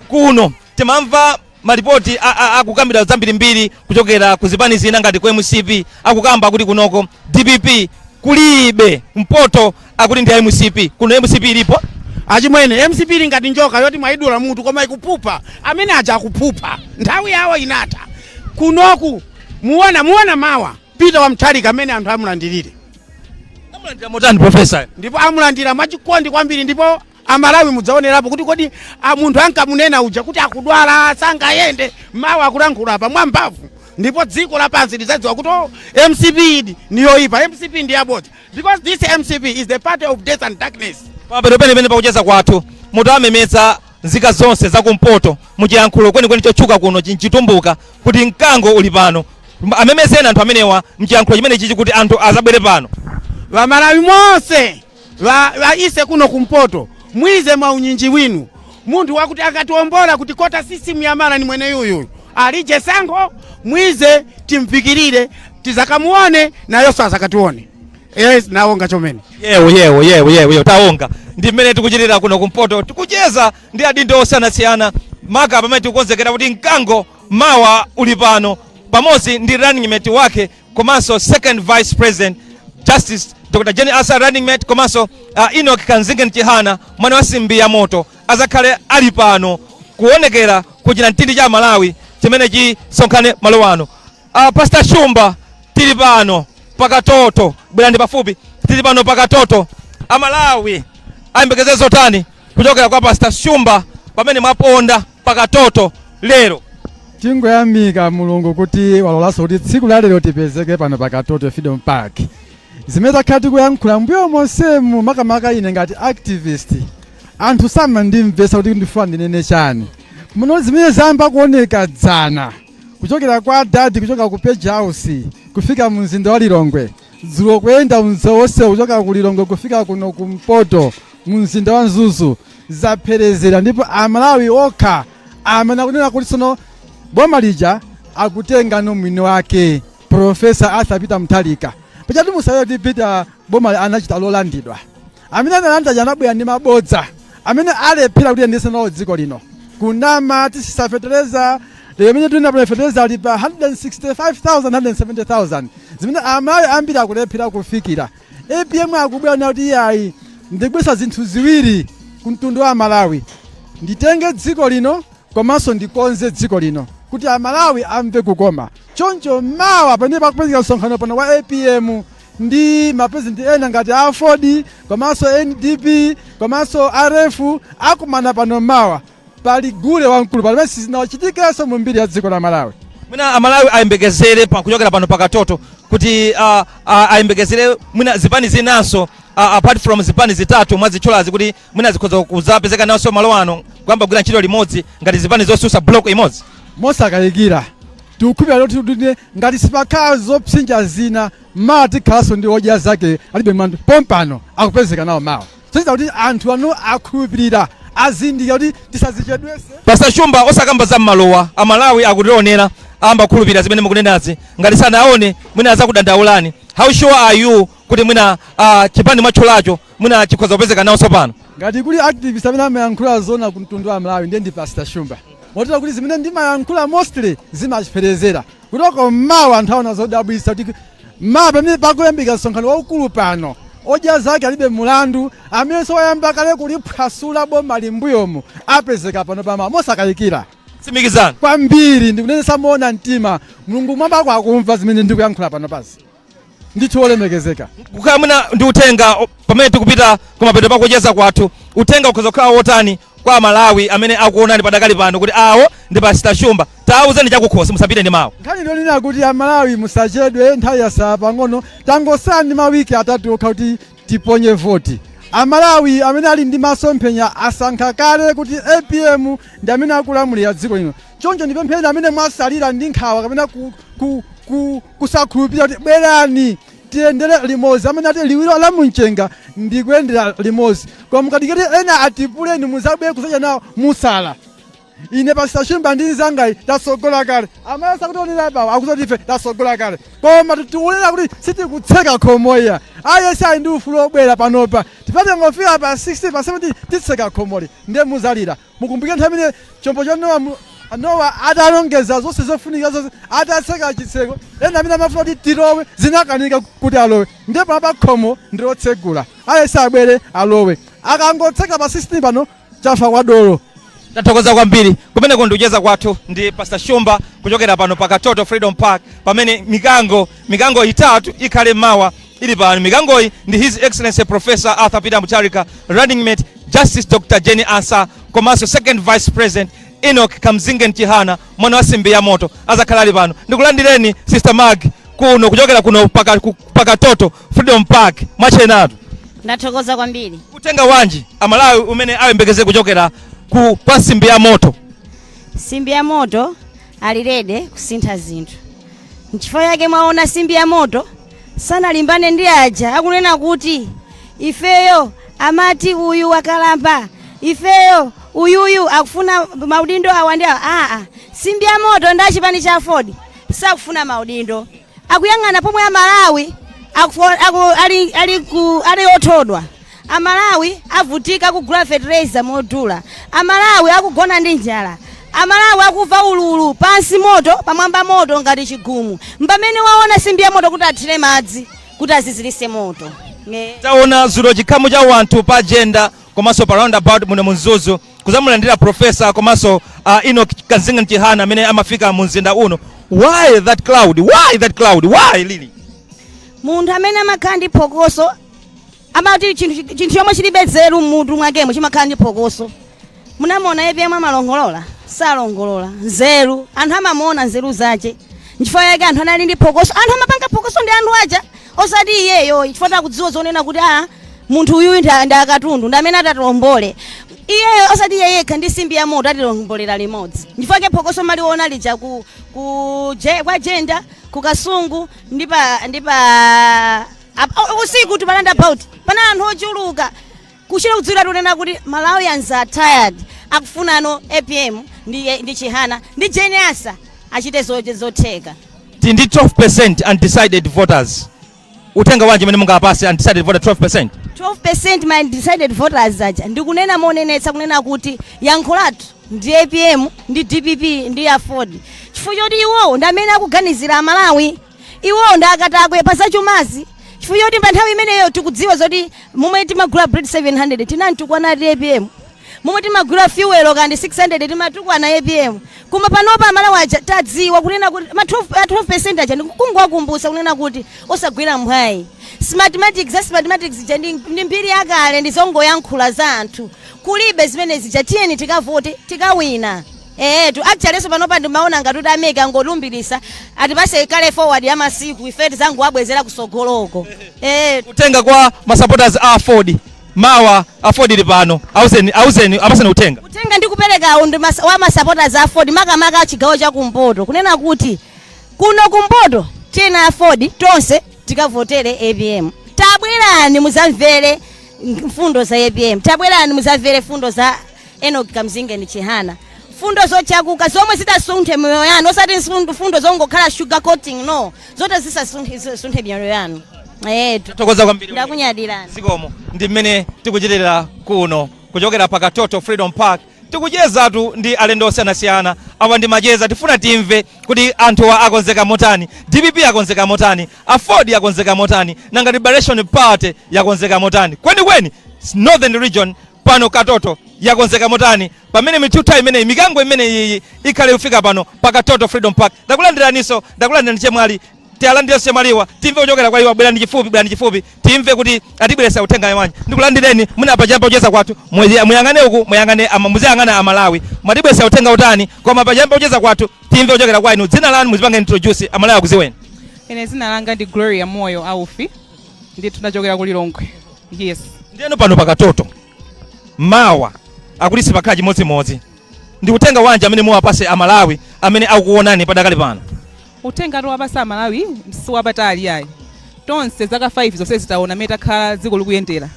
Kuno timamva malipoti akukambira zambirimbiri kuchokera ku zipani zina ngati ku MCP, akukamba kuti kunoko DPP kulibe, mpoto akuti ndi MCP. Kuno MCP ilipo? Achimwene, MCP ili ngati njoka yoti mwayidula mutu koma ikuphupha. Amene aja akuphupha, nthawi yawo inatha. Kunoku muona mawa Peter Wamtharika amene anthu amulandirire. Amulandira motani, Professor? Ndipo amulandira mwachikondi kwambiri, ndipo Amalawi mudzaonerapo kuti kodi munthu ankamunena uja kuti akudwala, sangayende, mawa akulankhula apa mwambavu, ndipo dziko lapansi lidzadziwa kuti, oh, MCP idi ndiyoyipa, MCP ndi yabodza, because this MCP is the party of death and darkness. Pamapeto penepene pakucheza kwathu, mutawamemetsa nzika zonse zakumpoto muchiyankhulo kwenikweni chotchuka kuno, Chitumbuka, kuti mkango uli pano. Amemezeni anthu amenewa mchiyankhulo chimene chichi kuti anthu azabwere pano. Vamalawi monse va ise kuno kumpoto, mwize mwa unyinji winu. Munthu wakuti akatiombola kuti quota system yamala ni mwene yuyuyu, alije sankho. Mwize timfikirire, tizakamuone nayonso azakatione. Yes, nawonga chomene. Yewo, yewo, yewo, yewo, yewo, taonga ndi mmene tikuchitira kuno kumpoto. Tikucheza ndi adindo osiyanasiyana, maka pamene tikukonzekera kuti mkango mawa uli pano pamodzi ndi running mate wake komanso second vice president, Justice Dr Jane Ansah, running mate, komanso Enoch Kanzingen Chihana, mwana wa simbi ya moto, azakhale ali pano kuonekera kuchita mtindi cha Malawi chimene chisonkhane malo ano. Pastor Shumba, tili pano pakatoto, bwerani pafupi. Tili pano pakatoto, Amalawi ayembekeze zotani kuchokera kwa Pastor Shumba pamene mwaponda pakatoto lero? Tingoyamika Mulungu kuti walolanso kuti tsiku la lero tipezeke pano pa Katoto Freedom Park. Zimene takhala tikuyankhula mbuyo monsemu, makamaka ine ngati activist, anthu samandimvetsa kuti ndifuna ndinene chani. Muno zimene zayamba kuoneka dzana kuchokera kwa dadi, kuchoka ku Page House kufika mu mzinda wa Lilongwe, dzulo kuyenda msewu wonse kuchoka ku Lilongwe kufika kuno kumpoto mu mzinda wa Mzuzu, zapherezera, ndipo Amalawi okha amene akunena kuti tsono boma lija akutenga no mwini wake, Professor Arthur Peter Mutharika. Pachatu musaye kuti Peter boma anachita lolandidwa. Amene analanda anabwera ndi mabodza amene alephera kuti ayendetse nawo dziko lino, kunama tisisafetereza. Lero imene tinapo fetereza ali pa 165,000, 170,000, zimene Amalawi ambiri akulephera kufikira. APM akubwera na kuti iyayi, ndikubwesa zinthu ziwiri ku mtundu wa Malawi: nditenge dziko lino. Komanso ndikonze dziko lino kuti Amalawi amve kukoma. Choncho mawa pamene pakupezeka msonkhano pano wa APM ndi mapresident ena ngati AFORD komanso NDP komanso RF akumana pano mawa, pali gule wamkulu pamene sizinachitikenso mu mbiri ya dziko la Malawi. Mwina Amalawi ayembekezere kuchokera pano pakatoto kuti ayembekezere mwina zipani zinanso, apart from zipani zitatu mwazitchulazi, kuti mwina zikhoza kuzapezeka nawonso malo ano kuyamba kugwira ntchito limodzi ngati zipani zosusa, block imodzi? Mosakayikira, tikukhulupirira kuti ngati sipakhala zopsinja zina, mawa tikhalanso ndi Odya Zake Alibe Mlandu pompano akupezeka nawo mawa, sochita kuti anthu anu akhulupirira, azindikira kuti tisazichedwese. Pastor Shumba, osakamba za mmalowa, Amalawi akutionera, amba kukhulupirira zimene mukunenazi. Ngati sanaone, mwina azakudandaulani. How sure are you kuti mwina chipani mwatchulacho mwina chikhoza kupezeka nawonso pano? Ngati kuli activist amene amayankhula zona ku mtundu wa Malawi, ndiye ndi Pastor Shumba, motero kuti zimene ndimayankhula mostly zimachiferezera kutoko. Mawa anthu aona zodabwitsa kuti mawa pamene pakuyambika msonkhano waukulu pano, Odya Zake Alibe Mulandu amene wayamba kale kuliphwasula boma limbuyomu apezeka pano pamawa mosakayikira. Tsimikizani. Kwambiri, ndikunenesa moona mtima. Mulungu mwambako akumva zimene ndikuyankhula pano pasi ndithu, wolemekezeka. Kukhala mwina ndi uthenga pamene tikupita kumapeto pakucheza kwathu, uthenga ukhoza kukhala wotani kwa Amalawi amene akuonani padakali pano kuti awo ndi Pastor Shumba? Taawuzeni chakukhosi, musapite ndi mawu. Nkhani ndionena kuti Amalawi musachedwe, nthawi yasala pang'ono, tangosala ndi mawiki 3 okha kuti tiponye voti. Amalawi amene ali ndi masomphenya asankha kale kuti APM ndi amene akulamulira dziko lino. Choncho ndipempheni amene mwasalira ndi nkhawa kapena kusakhulupirira kuti bwerani tiyendere limodzi. Amene ati liwiro la mumchenga ndikuyendera limodzi, koma mukadikati ena atipuleni muzabwere kusadya nawo, musala. Ine Pastor Shumba ndi nzangayi tasogola kale. Amene sakutionera apawo akuzoti ife tasogola kale, koma tikunena kuti sitikutseka khomoya. Aliyense ali ndi ufulu obwera panopa. Tipate ngofika pa 16, pa 17 titseka khomoli, ndiye muzalira. Mukumbukire nthawi imene chombo cha Nowa, Nowa atalongeza zonse zofunika zonse, atatseka chitseko, ena amene amafuna kuti tilowe zinakanika kuti alowe. Ndiye panopa khomo ndilotsegula, aliyense abwere alowe. Akangotseka pa 16 pano, chafa kwa dolo. Tathokoza kwambiri. Kumeneko ndikucheza kwathu ndi Pastor Shumba kuchokera pano pa Katoto Freedom Park, pamene mikango itatu ikhale mawa ili pano. Mikangoyi ndi His Excellency Professor Arthur Peter Mutharika, running mate Justice Dr Jane Ansah, komanso second vice president Enoch Kamzingen Chihana, mwana wa simbi ya moto, azakhala ali pano. Ndikulandireni, Sister Mag, kuno kuchokera kuno pa Katoto Freedom Park. Mwachenatu. Ndathokoza kwambiri. Uthenga wanji Amalawi umene ayembekeze kuchokera kwa simbi ya moto? Simbi ya moto ali ready kusintha zinthu. Nchifukwa yake mwaona simbi ya moto sanalimbane ndi aja akunena kuti ifeyo amati uyu wakalamba, ifeyo uyuyu akufuna maudindo awa ndi awa. Aa, simbi ya moto ndi achipani cha AFORD sakufuna maudindo, akuyang'ana pomwe Amalawi ali othodwa, Amalawi avutika kugula fertilizer modula, Amalawi akugona ndi njala, Amalawi akuva ululu, pansi moto, pamwamba moto ngati chigumu. Mpamene waona simbi ya moto kuti athire madzi kuti azizirise moto. Taona zulo chikhamu cha wanthu pa agenda komanso pa roundabout muno mu Mzuzu kuzamulandira professor komanso Enoch Kamzingeni Chihana amene amafika mu mzinda uno. Why that crowd? Why that crowd? Why, Lily? Munthu amene amakhala ndi phokoso, amati chinthu chomwe chilibe nzeru mmutu mwakemo chimakhala ndi phokoso. Munamona APM amalongolola? Salongolola. Nzeru, anthu amamuona nzeru zace. Nchifukwa yake anthu anali ndi phokoso. Anthu amapanga phokoso ndi anthu aja, osati iyeyo, chifukwa takudziwa zonena kuti a munthu uyuyu ndi akatundu, ndi amene atatilombole iyeyo, osati iye yekha ndi simbi ya moto atilombolera limodzi. Nchifukwa chake phokoso maliona lija ku kwa Jenda, ku Kasungu ndi pa usiku tu pa roundabout pana anthu ochuluka kuchita kudziwira tunena kuti Malawians are tired, akufuna ano APM ndi Chihana ndi Jane Ansah achite zotheka. Ti ndi 12% undecided voters. Uthenga wanji umene mungapase undecided voter 12%? 12% ma undecided voters aja, ndikunena monenetsa kunena kuti yankho lathu ndi APM ndi DPP ndi AFORD, chifukwa choti iwowo ndi amene akuganizira Amalawi. Iwowo ndi akatakwe pa zachumazi, chifukwa choti pa nthawi imeneyo tikudziwa zoti momwe timagula bread 700 tinamtukwana ati APM. Momwe timagula fuel kandi 600, timatukwana APM. Koma panopa Amalawi aja tadziwa kunena kuti ma 12% aja ndikungowakumbutsa kunena kuti osagwira mphwayi. Smartmatic, za Smartmatic zija ndi mbiri yakale, ndi zongoyankhula za anthu, kulibe zimene zija. Tiyeni tikavote, tikawina. Eetu, actually panopa ndimaona ngati kuti a MEC angolumbirisa, atipase kale forward ya masiku, ife tizangoabwezera kusogoloko. Uthenga kwa ma supporters a AFORD mawa. AFORD ili pano, auzeni, auzeni, apaseni uthenga. Uthenga ndikuperekawo ndi wa ma supporters a AFORD, makamaka a chigawo cha kumpoto, kunena kuti kuno kumpoto tiyeni AFORD tonse tikavotere APM. Tabwerani muzamvere mfundo za APM, tabwerani muzamvere fundo za Enoch Kamzingeni Chihana, fundo zochakuka zomwe zitasunthe miyoyo yanu, osati fundo zongokhala sugar coating, no, zote zisasunthe miyoyo yanu. Etu. Thokoza kwambiri. Ndakunyadirani. Zikomo. Ndi mmene tikuchitira kuno kuchokera pa Katoto Freedom Park. Tikuchezatu ndi alendo osiyanasiyana. Awa ndi macheza, tifuna timve kuti anthuwa akonzeka motani, DPP akonzeka motani, AFORD akonzeka motani, nanga Liberation Party yakonzeka motani, kwenikweni Northern Region pano Katoto yakonzeka motani, pamene mithutha imeneyi, mikango imene iyi ikhale kufika pano pa Katoto Freedom Park. Ndakulandiraninso, ndakulandirani chemwali. Tialandirenso chemwaliwa, timve kuchokera kwa iwo. Bwerani chifupi, bwerani chifupi, timve kuti atibweresa uthenga wanji. Ndikulandireni muna pachamba kucheza kwathu. Muyang'ane uku, muyang'ane ama, muziyang'ana Amalawi. Mwatibweresa uthenga utani? Koma pachamba kucheza kwathu timve kuchokera kwa inu. Dzina lanu, muzipange introduce, Amalawi akuziweni. Ine dzina langa ndi Gloria Moyo Aufi, ndithu ndachokera ku Lilongwe, yes. Ndiyeno pano pakatoto mawa akuti sipakhala chimodzimodzi. Ndi uthenga wanji amene muwapase Amalawi amene akukuonani padakali pano? Uthenga tiwapasa Amalawi siwapatali ayi. Tonse zaka 5 zonse zitaona mmene takhala dziko likuyendera.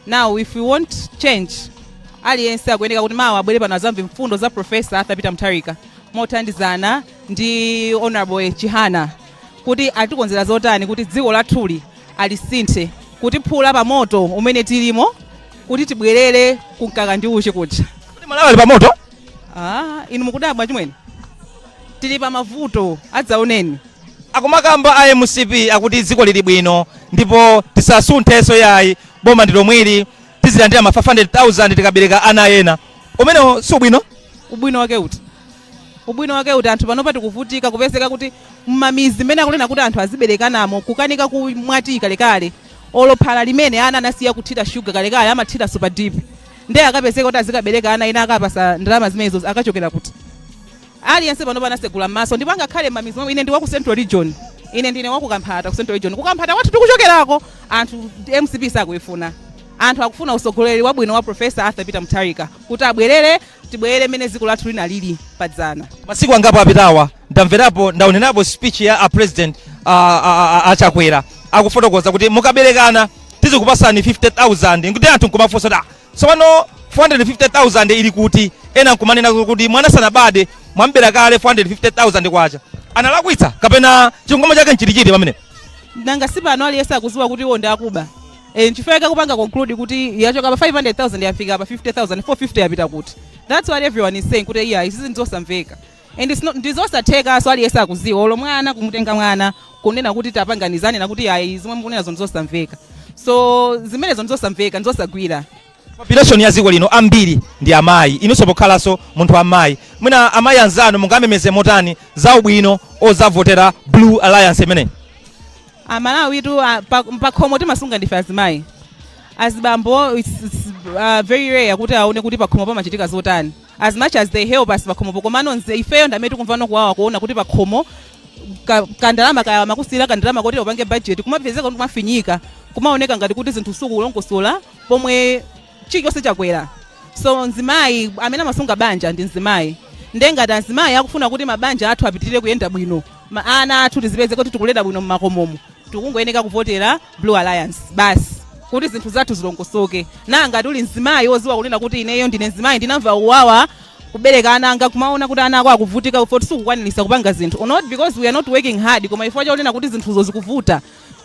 Now if we want change, aliyense akuyeneka kuti mawa abwere pano azamve mfundo za Professor Arthur Peter Mutharika mothandizana ndi Honorable Chihana, kuti atikonzera zotani kuti dziko lathuli alisinthe, kuti phula pa moto umene tilimo, kuti tibwerere kumkaka ndi uchi kuja. Kuti Malawi ali pa moto? Ah, inu mukudabwa chimwene, tili pa mavuto adzaoneni. Akumakamba a MCP akuti dziko lili bwino ndipo tisasunthenso yayi, boma ndi lomweli, tizilandira ma 500,000 tikabereka ana ena. Umenewo si ubwino? Ubwino wake uti? Ubwino wake uti? Anthu panopa tikuvutika, kupezeka kuti mmamizi mmene akunena kuti anthu aziberekanamo kukanika kumwati kalekale, olophala limene ana anasiya kuthira shuga kalekale, amathira Super Dip. Ndiye akapezeka kuti azikabereka ana ena, akapasa ndalama zimenezo akachokera kuti? Aliyense panopa anasegula m'maso, ndipo angakhale mmamizi momwe. Ine ndi waku Central Region, ine ndine waku Kamphata ku Central Region. Ku Kamphata kwathu tikuchokerako, anthu MCP sakuifuna. Anthu akufuna usogoleri wabwino wa Professor Arthur Peter Mutharika kuti abwerere, tibwerere mmene dziko lathu linalili padzana. Masiku angapo apitawa ndamverapo, ndaonenapo speech ya a President Achakwera akufotokoza kuti mukaberekana tizikupasani 50,000, nkuti anthu nkumafunsa kuti, "Ah, tsopano 450,000 ili kuti?" Ena nkumanena kuti mwana sanabade mwambera kale 450,000 kwacha. Analakwitsa kapena chilungamo chake nchitichiti pamene? Nanga si pano aliyense akuziwa kuti iwo ndi akuba? Nchifukwa kupanga conclude kuti yachoka pa 500,000 yafika pa 50,000, 450 yapita kuti? That's what everyone is saying, kuti iya, izi ndizosamveka and it's not, ndizosatheka. So aliyense akuziwa, olo mwana kumutenga mwana kunena kuti tapanganizane nakuti ayi, zomwe mukunenazo ndizosamveka. So zimenezo ndizosamveka, ndizosagwira. Population ya dziko lino ambiri ndi amayi. Inunso pokhalanso munthu amayi, mwina amayi anzanu mungamemeze motani za ubwino ozavotera Blue Alliance imeneyi? Amalawi tu pakhomo timasunga ndife azimayi. Azibambo it's very rare kuti aone kuti pakhomo pamachitika zotani, as much as they help us pakhomopo. Komano nze ifeyo ndamene tikumva kuwawa kuona kuti pakhomo kandalama kaya makusira kandalama koti upange budget kumapezeka kuti kumafinyika, kumaoneka ngati kuti zinthu sukulongosola pomwe chilichonse chakwera. So mzimayi amene amasunga banja ndi mzimayi. Ndengati azimayi akufuna kuti mabanja athu apitirire kuyenda bwino, ana athu tizipeze kuti tikulera bwino mmakomomo, tikungoyeneka kuvotera Blue Alliance basi, kuti zinthu zathu zilongosoke. Na ngati uli mzimayi woziwa kunena kuti ineyo ndine mzimayi, ndinamva uwawa kubereka ana anga, kumaona kuti ana ako akuvutika foti sukukwanirisa kupanga zinthu, not because we are not working hard, koma ifo chakunena kuti zinthuzo zikuvuta,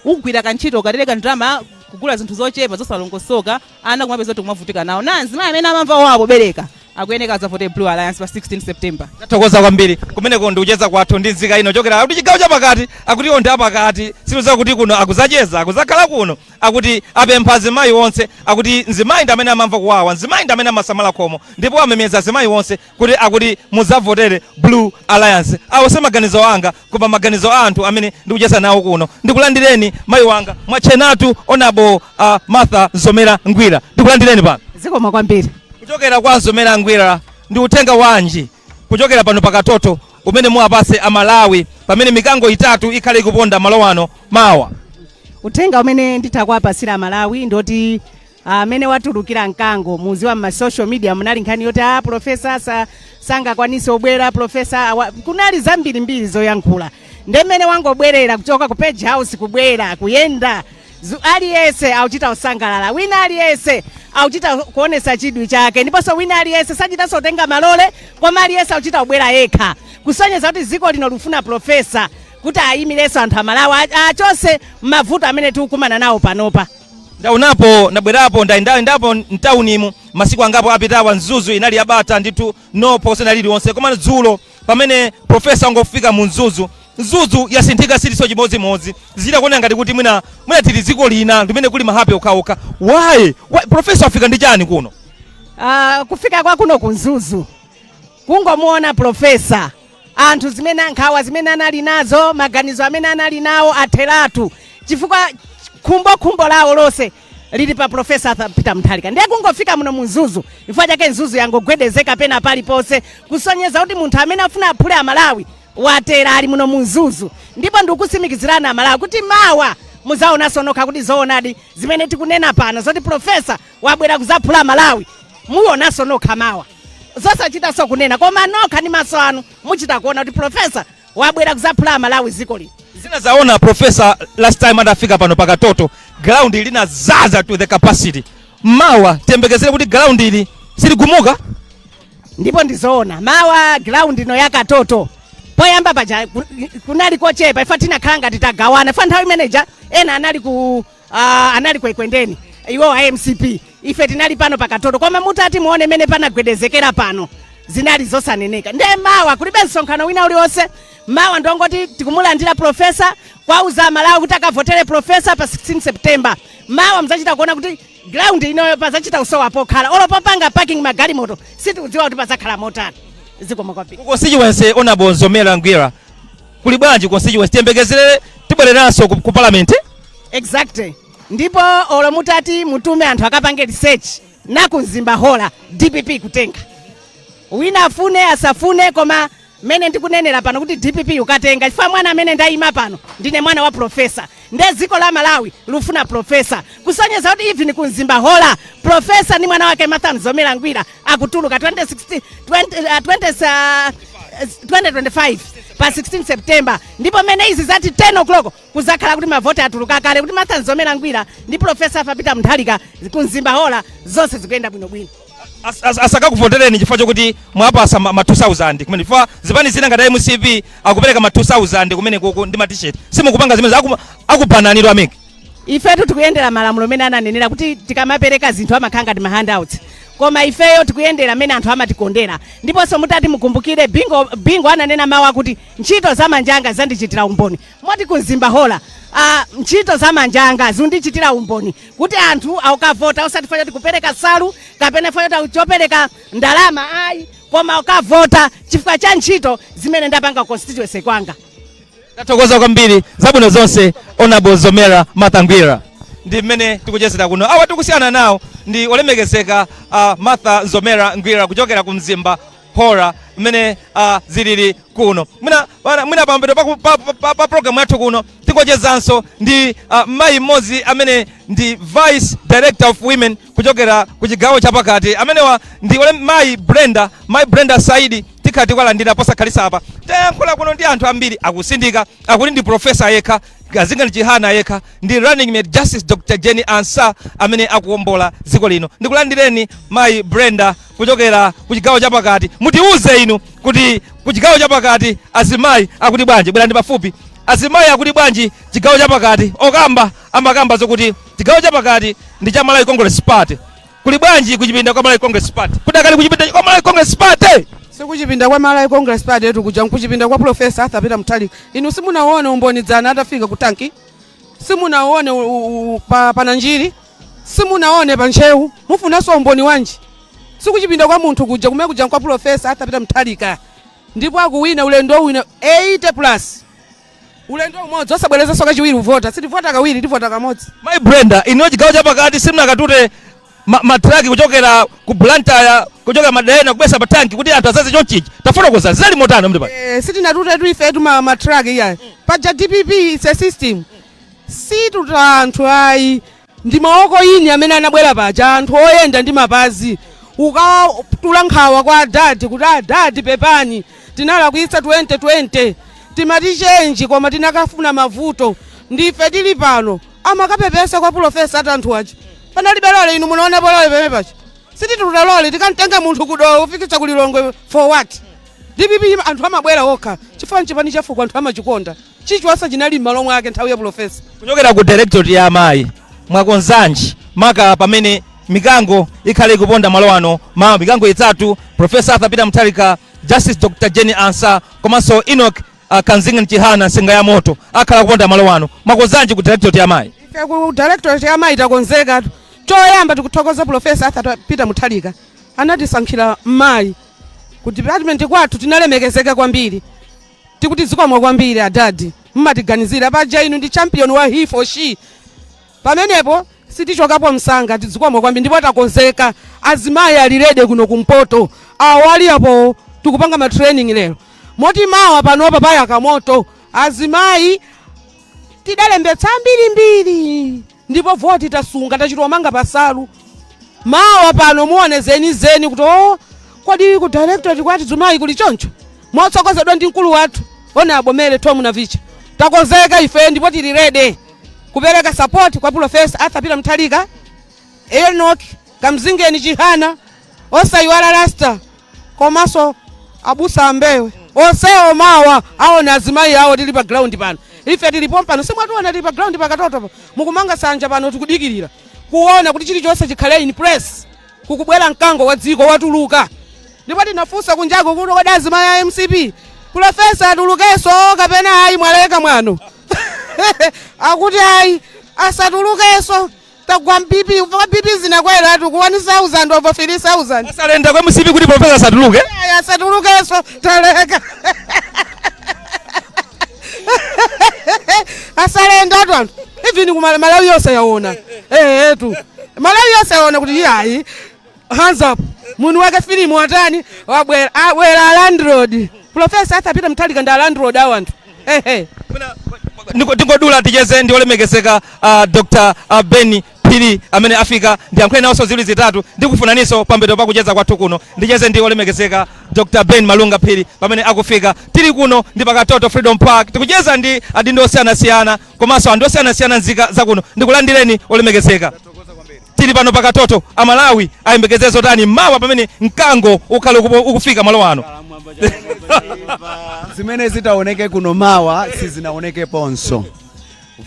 ugwira kantchito katereka ndalama kugula zinthu zochepa zosalongosoka, ana kumapeza kuti kumavutika nawo. Na mzimayi amene amamva wawa pobereka Akuyeneka adzavote Blue Alliance pa 16 September. Tathokoza kwambiri. Kumeneko ndikucheza kwathu ndi nzika ino chokera akuti chigawo chapakati, akuti iwo ndi apakati. Sitidziwa kuti kuno akuzacheza, akuzakhala kuno. Akuti apempha azimayi onse, akuti mzimayi ndi amene amamva kuwawa, mzimayi ndi amene amasamala khomo, ndipo amemeza azimayi onse kuti akuti muzavotere Blue Alliance. Awo si maganizo anga, koma maganizo a anthu amene ndikucheza nawo kuno. Ndikulandireni, mayi wanga, mwachenatu, Honourable Martha Mzomera Ngwira, ndikulandireni pano. Zikomo kwambiri. Kuchokera kwa Mzomera Ngwira, ndi uthenga wanji kuchokera pano pakatoto umene muwapase Amalawi pamene mikango itatu ikhale ikuponda malo ano mawa? Uthenga umene nditha kuwapasira Amalawi ndoti amene watulukira mkango, muziwa ma social media munali nkhani yoti a professor sangakwanise obwera, professor kunali zambirimbiri zoyankhula. Ndi mmene wangobwerera kuchoka ku Page House, kubwera kuyenda, aliyense akuchita kusangalala, wina aliyense akuchita kuonesa chidwi chake, ndiponso wina aliyense sachitanso kutenga malole, koma aliyense akuchita kubwera yekha, kusonyeza kuti dziko lino lifuna professor kuti ayimirenso anthu Amalawi, achose mavuto amene tikukumana nawo panopa. Ndaonapo, ndabwerapo, ndayendapo mtaunimu masiku angapo apitawa. Mzuzu inali yabata ndithu, no phokoso lililonse. Koma dzulo pamene professor angofika mu Mzuzu, Mzuzu yasinthika, siliso chimodzimodzi. Zichita kuoneka ngati kuti mwina tili dziko lina limene kuli ma happy okhaokha. Why? Professor afika ndi chani kuno? Kufika kwa kuno ku Mzuzu, kungomuona professor, anthu zimene nkhawa zimene anali nazo, maganizo amene anali nawo atheratu, chifukwa khumbokhumbo lawo lonse lili pa Professor Arthur Peter Mutharika. Ndiye kungofika muno mu Mzuzu, chifukwa chake Mzuzu yangogwedezeka pena paliponse, kusonyeza kuti munthu amene afuna aphule Amalawi watera, ali muno mu Mzuzu. Ndipo ndikutsimikizirana Amalawi kuti mawa muzaonanso nokha kuti zoonadi zimene tikunena pano zoti professor wabwera kuzaphula Malawi, muonanso nokha mawa, zosachitanso kunena, koma nokha ndi maso anu muchita kuona kuti professor wabwera kuzaphula Malawi dziko lino. Zinazaona professor last time adafika pano pakatoto, ground linazaza to the capacity. Mawa tiyembekezere kuti ground ili siligumuka? Ndipo ndizoona, mawa ground ino yakatoto, poyamba paja kunali kochepa, ifa tinakhala ngati tagawana ifa nthawi imeneja ena anali ku Ekwendeni, iwo a MCP, ife tinali pano pakatoto. Koma mutati muone mene panagwedezekera pano, zinali zosaneneka. Ndiye mawa kulibe msonkhano wina uliwonse. Mawa ndongoti tikumulandira professor, kwauza Malawi kuti akavotere professor pa 16 September. Mawa mzachita kuona kuti ground inoyo pazachita kusowa pokhala, olo popanga parking magalimoto sitikudziwa kuti pazakhala motani. Zikomo kwambiri. Ku constituency, Honourable Mzomera Ngwira, kuli bwanji constituency? Tiyembekezere tibwereranso ku parliament? Exactly. Ndipo olo mutati mutume anthu akapange research naku Mzimba Hora, DPP kutenga, wina afune asafune. Koma mene ndikunenera pano kuti DPP ukatenga, chifukwa mwana amene ndayima pano ndine mwana wa professor. Nde dziko la Malawi lufuna professor, kusonyeza kuti even ku Mzimba Hora professor ndi mwana wake Martha Mzomera Ngwira akutuluka 2016, 20, 20, 2025 pa 16 September. Ndipo mene izi zati 10 o'clock, kuzakhala kuti mavoti atuluka kale kuti Martha Mzomera Ngwira ndi Professor Peter Mutharika ku Mzimba Hora zonse zikuyenda bwinobwino. Asakakuvotereni chifukwa chokuti mwapasa ma 2000 kumene, chifukwa zipani zina ngati MCP akupereka ma 2000 kumene kuku ndi ma T-shirt. Simukupanga zimene akubananiro ameke. Ifetu tikuyendera malamulo amene ananenera kuti tikamapereka zinthu amakhala ngati ma handouts, koma ifeyo tikuyendera amene anthu amatikondera. Ndiponso mutati mukumbukire, Bingo ananena mawu akuti ntchito za manjanga zandichitira umboni. Moti ku Mzimba Hora ntchito za manjanga zindichitira umboni kuti anthu akavota, osati chifukwa choti kupereka salu kapena chifukwa choti chopereka ndalama, ayi, koma ukavota chifukwa cha ntchito zimene ndapanga constituency kwanga. Tathokoza kwambiri, zabwino zonse, Honourable Zomera Martha Ngwira. Ndi mmene tikuchezera kuno. Awa tikusiyana nawo ndi olemekezeka Martha Zomera Ngwira kuchokera ku Mzimba Hora, mmene zilili kuno. Mwina pampeto pa program yathu kuno tikochezanso ndi mayi mmodzi amene ndi vice director of women kuchokera ku chigawo chapakati. Amenewa ndi mayi Brenda Saidi. Tikhala tikuwalandira posakhalisa apa. Tayankhula kuno ndi anthu ambiri, akusindika akuti ndi professor yekha, Gazingani Chihana yekha, ndi running mate Justice Dr Jane Ansah amene akuwombola dziko lino. Ndikulandireni, mayi Brenda, kuchokera ku chigawo chapakati. Mutiuze inu kuti ku chigawo chapakati azimayi akuti bwanji? Bwerani pafupi. Azimayi akuti bwanji chigawo chapakati? Okamba amakamba zokuti chigawo chapakati ndi cha Malawi Congress Party. Kuli bwanji kuchipinda kwa Malawi Congress Party? Kudakali kuchipinda kwa Malawi Congress Party? Sikuchipinda kwa Malawi Congress Party yetu, kuja nkuchipinda kwa Profesa Arthur Peter Mutharika. Inu simunaone umboni dzana atafika ku tanki? Simunaone pa Nanjiri? Simunaone pa Ntcheu? Mufunanso umboni wanji? Sikuchipinda kwa munthu kuja, kumene kuja kwa Profesa Arthur Peter Mutharika, ndipo akuwina ulendo wina 80 plus, ulendo umodzi, osabwerezanso kachiwiri. Uvota sitivota kawiri, tivota kamodzi. Mai Brenda, ino chigawo chapakati simunakatute matraki kuchokera ku Blantyre, kuchokera Madena, kubwesa pa tanki kuti anthu azaze chonchichi? Tafotokoza, zali motano mndi pano? Sitinatute ifetu matraki iya. Paja DPP is a system, situta anthu ayi, ndi maoko ini amene anabwera paja, anthu oyenda ndi mapazi ukatula nkhawa kwa adadi kuti, "Adadi, pepani, tinalakwitsa 2020, timati change koma tinakafuna mavuto, ndife tili pano." Amakapepesa kwa Profesa ati anthu aja panalibe lole. Inu munaonapo lole pamene paja? Sitituta lole tikamtenga munthu kudowa kufikitsa kulilongwe for what? DPP anthu amabwera okha chifukwa nchipani chafuko, anthu amachikonda. Chichonse chinali m'malo mwake nthawi ya Profesa. Kuchokera ku directorate ya amayi, mwakonzanji maka pamene mikango ikhale ikuponda malo ano ma mikango itatu, Professor Arthur Peter Mutharika, Justice Dr Jane Ansah komanso Enoch Kanzinga Chihana, nsenga ya moto, akhala kuponda malo ano? Mwakonzanji ku directorate ya amayi? Ife ku directorate ya amayi takonzeka. Choyamba tikuthokoza Profesa Arthur Peter Mutharika, anatisankhira mayi ku department kwathu, tinalemekezeka kwambiri. Tikuti zikomo kwambiri adadi, mmatiganizira. Paja inu ndi champion wa he for she, pamenepo sitichokapo msanga. Tizikomo kwambiri ndipo takonzeka. Azimayi ali ready kuno kumpoto, awo ali apo tikupanga ma training lero, moti mawa panopa payaka moto. Azimayi tidalembetsa mbirimbiri ndipo voti tasunga, tachitwa manga pasalu. Mawa pano muone zenizeni kuti o, kodi ku directorate kwati zimayi kuli choncho, motsogozedwa ndi mkulu wathu one abomere Tom Navicha. Takonzeka ife ndipo tili ready kupereka support kwa Profesa Arthur Peter Mutharika, Enoch Kamzingeni Chihana, osayiwala Rasta komanso abusa ambewe onsewo. Mawa aona azimayi awo tili pa ground pano. Ife tilipo pano, simwationa tili pa ground pakatoto pa mukumanga sanja pano, tikudikirira kuona kuti chilichonse chikhale in place. Kukubwera mkango wa dziko, watuluka, ndipo tinafunsa kunjako kuti, "Kodi azimayi a MCP, Profesa atulukenso kapena ayi, mwaleka mwano?" Akuti, "Ayi, asatulukenso, tagwa BP kwa BP zinakwera tu ku 1000 over 3000." Asalenda kwa MCP kuti profesa asatuluke? Ayi, asatulukenso, taleka, asalenda tu anthu. Even ku Malawi yonse yaona, etu Malawi yonse yaona kuti iyayi, hands up, munthu wake filimu watani, wabwera, abwera landlord. Profesa Arthur Peter Mutharika ndi landlord awo anthu, ehe. Tingodula ticheze ndi olemekezeka Dr Ben Phiri amene afika, ndiyankhule nawonso ziwiri zitatu, ndikufunaninso pambeto pakucheza kwathu kuno. Ndicheze ndi olemekezeka Dr Ben Malunga Phiri pamene akufika. Tili kuno ndi pakatoto Freedom Park, tikucheza ndi adindo osiyanasiyana komanso anthu osiyanasiyana, nzika zakuno. Ndikulandireni olemekezeka. Tili pano pakatoto, Amalawi ayembekeze zotani mawa pamene mkango ukhale ukufika malo ano? Zimene zitaoneke kuno mawa sizinaonekeponso.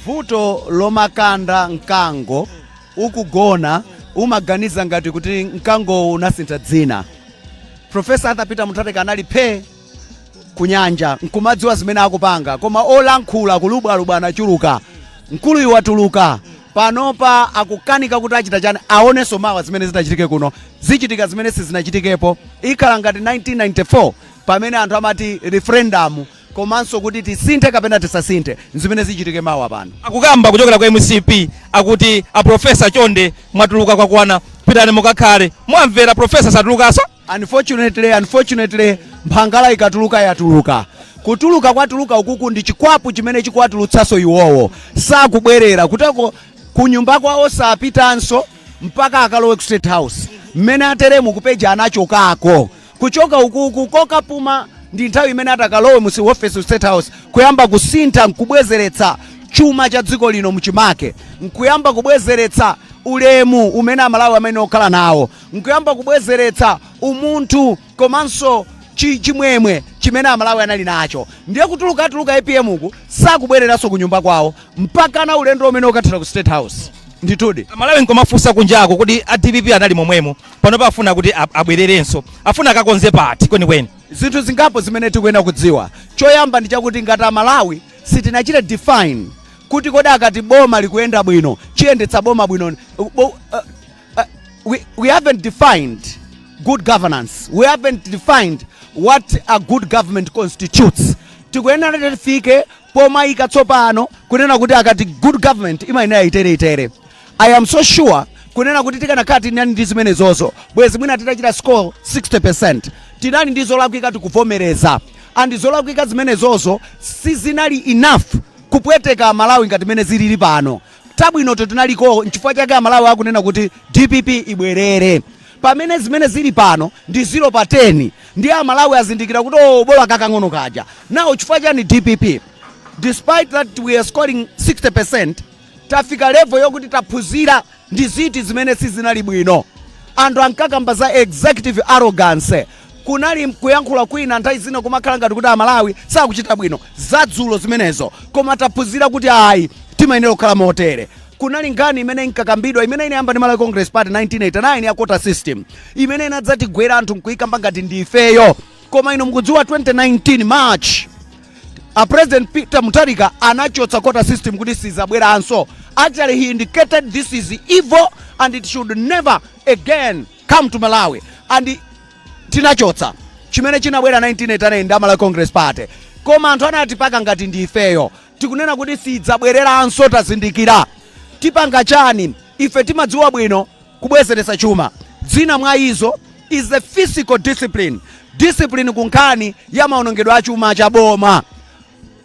Vuto lomakanda mkango ukugona, umaganiza ngati kuti mkango unasintha dzina. Profesa Arthur Peter Mutharika anali phe kunyanja nkumadziwa zimene akupanga, koma olankhula kulubwalubwa anachuluka. Mkuluyu watuluka panopa, akukanika kuti achita chani. Aonenso mawa zimene zitachitike kuno, zichitika zimene sizinachitikepo. Ikhala ngati 1994 pamene anthu amati referendum komanso kuti tisinthe kapena tisasinthe. Zimene zichitike mawa pano. Akukamba kuchokera kwa MCP akuti, "Aprofesa, chonde, mwatuluka kwakwana, pitani mukakhale." Mwamvera, profesa satulukanso? Unfortunately, mphangala ikatuluka yatuluka. Kutuluka kwatuluka ukuku ndi chikwapu chimene chikuwatulutsanso iwowo, sakubwerera kutako kunyumba kwawo, sapitanso mpaka akalowe ku State House. Mmene ateremu kupeja anachokako, kuchoka ukuku kokapuma ndi nthawi imene atakalowe mu office State House kuyamba kusintha, nkubwezeretsa chuma cha dziko lino muchimake, nkuyamba kubwezeretsa ulemu umene Amalawi amene okhala nawo, nkuyamba kubwezeretsa umunthu komanso chimwemwe chimene Amalawi anali nacho. Ndiye kutulukatuluka APM uku, sakubwereranso ku nyumba kwawo mpaka na ulendo umene ukathera ku State House. Ndithudi. Amalawi nkomafunsa kunjako kuti a DPP anali momwemo, pano afuna kuti abwererenso, afuna akakonze pati kwenikweni? Zinthu zingapo zimene tikuyenera kudziwa. Choyamba ndi chakuti ngati Amalawi sitinachite define kuti kodi akati boma likuyenda bwino, chiyendetsa boma bwino, we haven't defined good governance, we haven't defined what a good government constitutes. Tikuyenera tifike pomayika tsopano kunena kuti akati good government imayenera itere itere. I am so sure kunena kuti tikanakhala tinali ndi zimenezozo, bwezi mwina titachita score 60. Tinali ndi zolakwika, tikuvomereza, and zolakwika zimenezozo sizinali enough kupweteka Amalawi ngati mene zilili pano. Tabwinoto tinaliko, nchifukwa chake Amalawi akunena kuti DPP ibwerere, pamene zimene zili pano ndi 0 pa 10. Ndiye Amalawi azindikira kuti, oh, bola kakang'ono kaja nawo. Chifukwa chani DPP, despite that we are scoring 60, tafika level yokuti taphunzira ndi ziti zimene sizinali bwino? Anthu ankakamba za executive arrogance. Kunali kuyankhula kwina nthawi zina kumakhala ngati kuti Amalawi sakuchita bwino, zadzulo zimenezo, koma taphunzira kuti ayi, timayenera kukhala motere. Kunali nkhani imene inkakambidwa imene inayamba ndi Malawi Congress Party 1989 ya quota system, imene inadzatigwera anthu nkuyikamba ngati ndifeyo. Koma ino mukudziwa, 2019 March, a President Peter Mutharika anachotsa quota system kuti sizabweranso. Actually, he indicated this is evil and it should never again come to Malawi, and tinachotsa chimene chinabwera 1989 ndi Malawi Congress Party. Koma anthu anatipaka ngati ndi ifeyo. Tikunena kuti sidzabwereranso. Tazindikira, tipanga chani? Ife timadziwa bwino kubwezeretsa chuma. Dzina mwa izo is the fiscal discipline, discipline ku nkhani ya maonongedwe a chuma cha boma.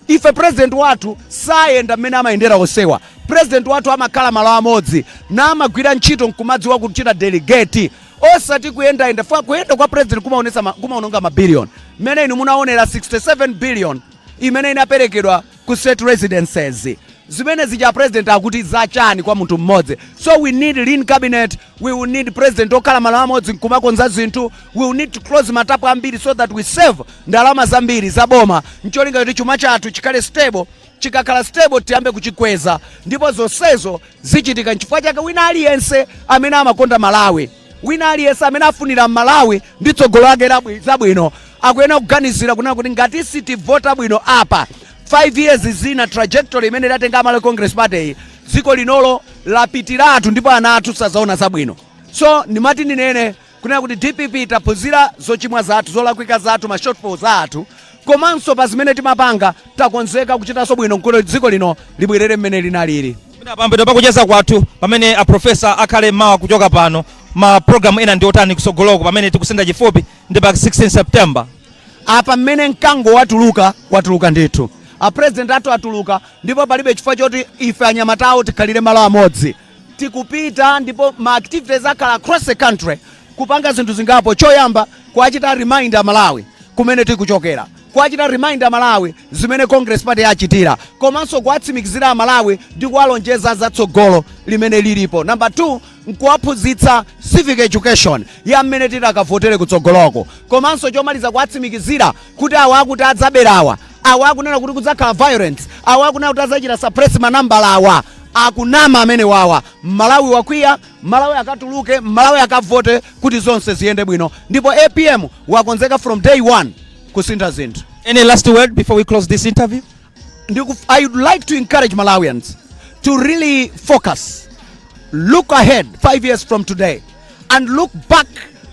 Ife president wathu sayenda mmene amayendera osewa. President wathu amakhala malo amodzi namagwira ntchito nkumadziwa kuchita delegate, osati kuyendayenda. Fa kuyenda kwa president kumaonesa kumaononga mabiliyoni, mmene inu munaonera 67 billion imene inaperekedwa ku state residences. Zimene zija president akuti zachani kwa munthu mmodzi? So we need lean cabinet, we will need president okhala malo amodzi nkumakonza zinthu. We will need to close matapu ambiri so that we save ndalama zambiri za boma, ncholinga kuti chuma chathu chikhale stable. Chikakhala stable, tiyambe kuchikweza, ndipo zonsezo zichitika. Nchifukwa chake wina aliyense amene amakonda Malawi, wina aliyense amene afunira Malawi ndi tsogolo lake zabwino, akuyenera kuganizira kunena kuti ngati sitivota bwino apa, 5 years zina, trajectory imene itatenga Malawi Congress Party iyi, dziko linolo lapitiratu ndipo ana athu sazaona zabwino. So ndimati ndinene kunena kuti DPP taphunzira zochimwa zathu, zolakwika zathu, ma shortfalls athu, komanso pa zimene timapanga takonzeka kuchitanso bwino nkuti dziko lino libwerere mmene linalili. Pambuyo pakucheza kwathu, pamene a professor akhale mawa kuchoka pano, ma program ena ndi otani kusogoloko pamene tikusenda chifupi ndi pa 16 September? Apa mmene mkango watuluka, watuluka ndithu. A president athu atuluka, ndipo palibe chifukwa choti ife anyamatawo tikhalire malo amodzi. Tikupita, ndipo ma activities akhala across the country kupanga zinthu zingapo. Choyamba, kuachita remind Amalawi kumene tikuchokera, kuachita remind Amalawi zimene Congress Party yachitira, komanso kuwatsimikizira Amalawi ndi kuwalonjeza zatsogolo limene lilipo. Number 2, nkuwaphunzitsa civic education ya mmene titakavotere kutsogoloko. Komanso chomaliza, kuwatsimikizira kuti awa akuti adzaberawa, awa akunena kuti kudzakhala violence, awa akunena kuti adzachita suppress manambala, awa akunama amene wawa. Malawi wakwiya, Malawi akatuluke, Malawi akavote kuti zonse ziyende bwino, ndipo APM wakonzeka from day one kusintha zinthu. Any last word before we close this interview? I would like to encourage Malawians to really focus, look ahead 5 years from today, and look back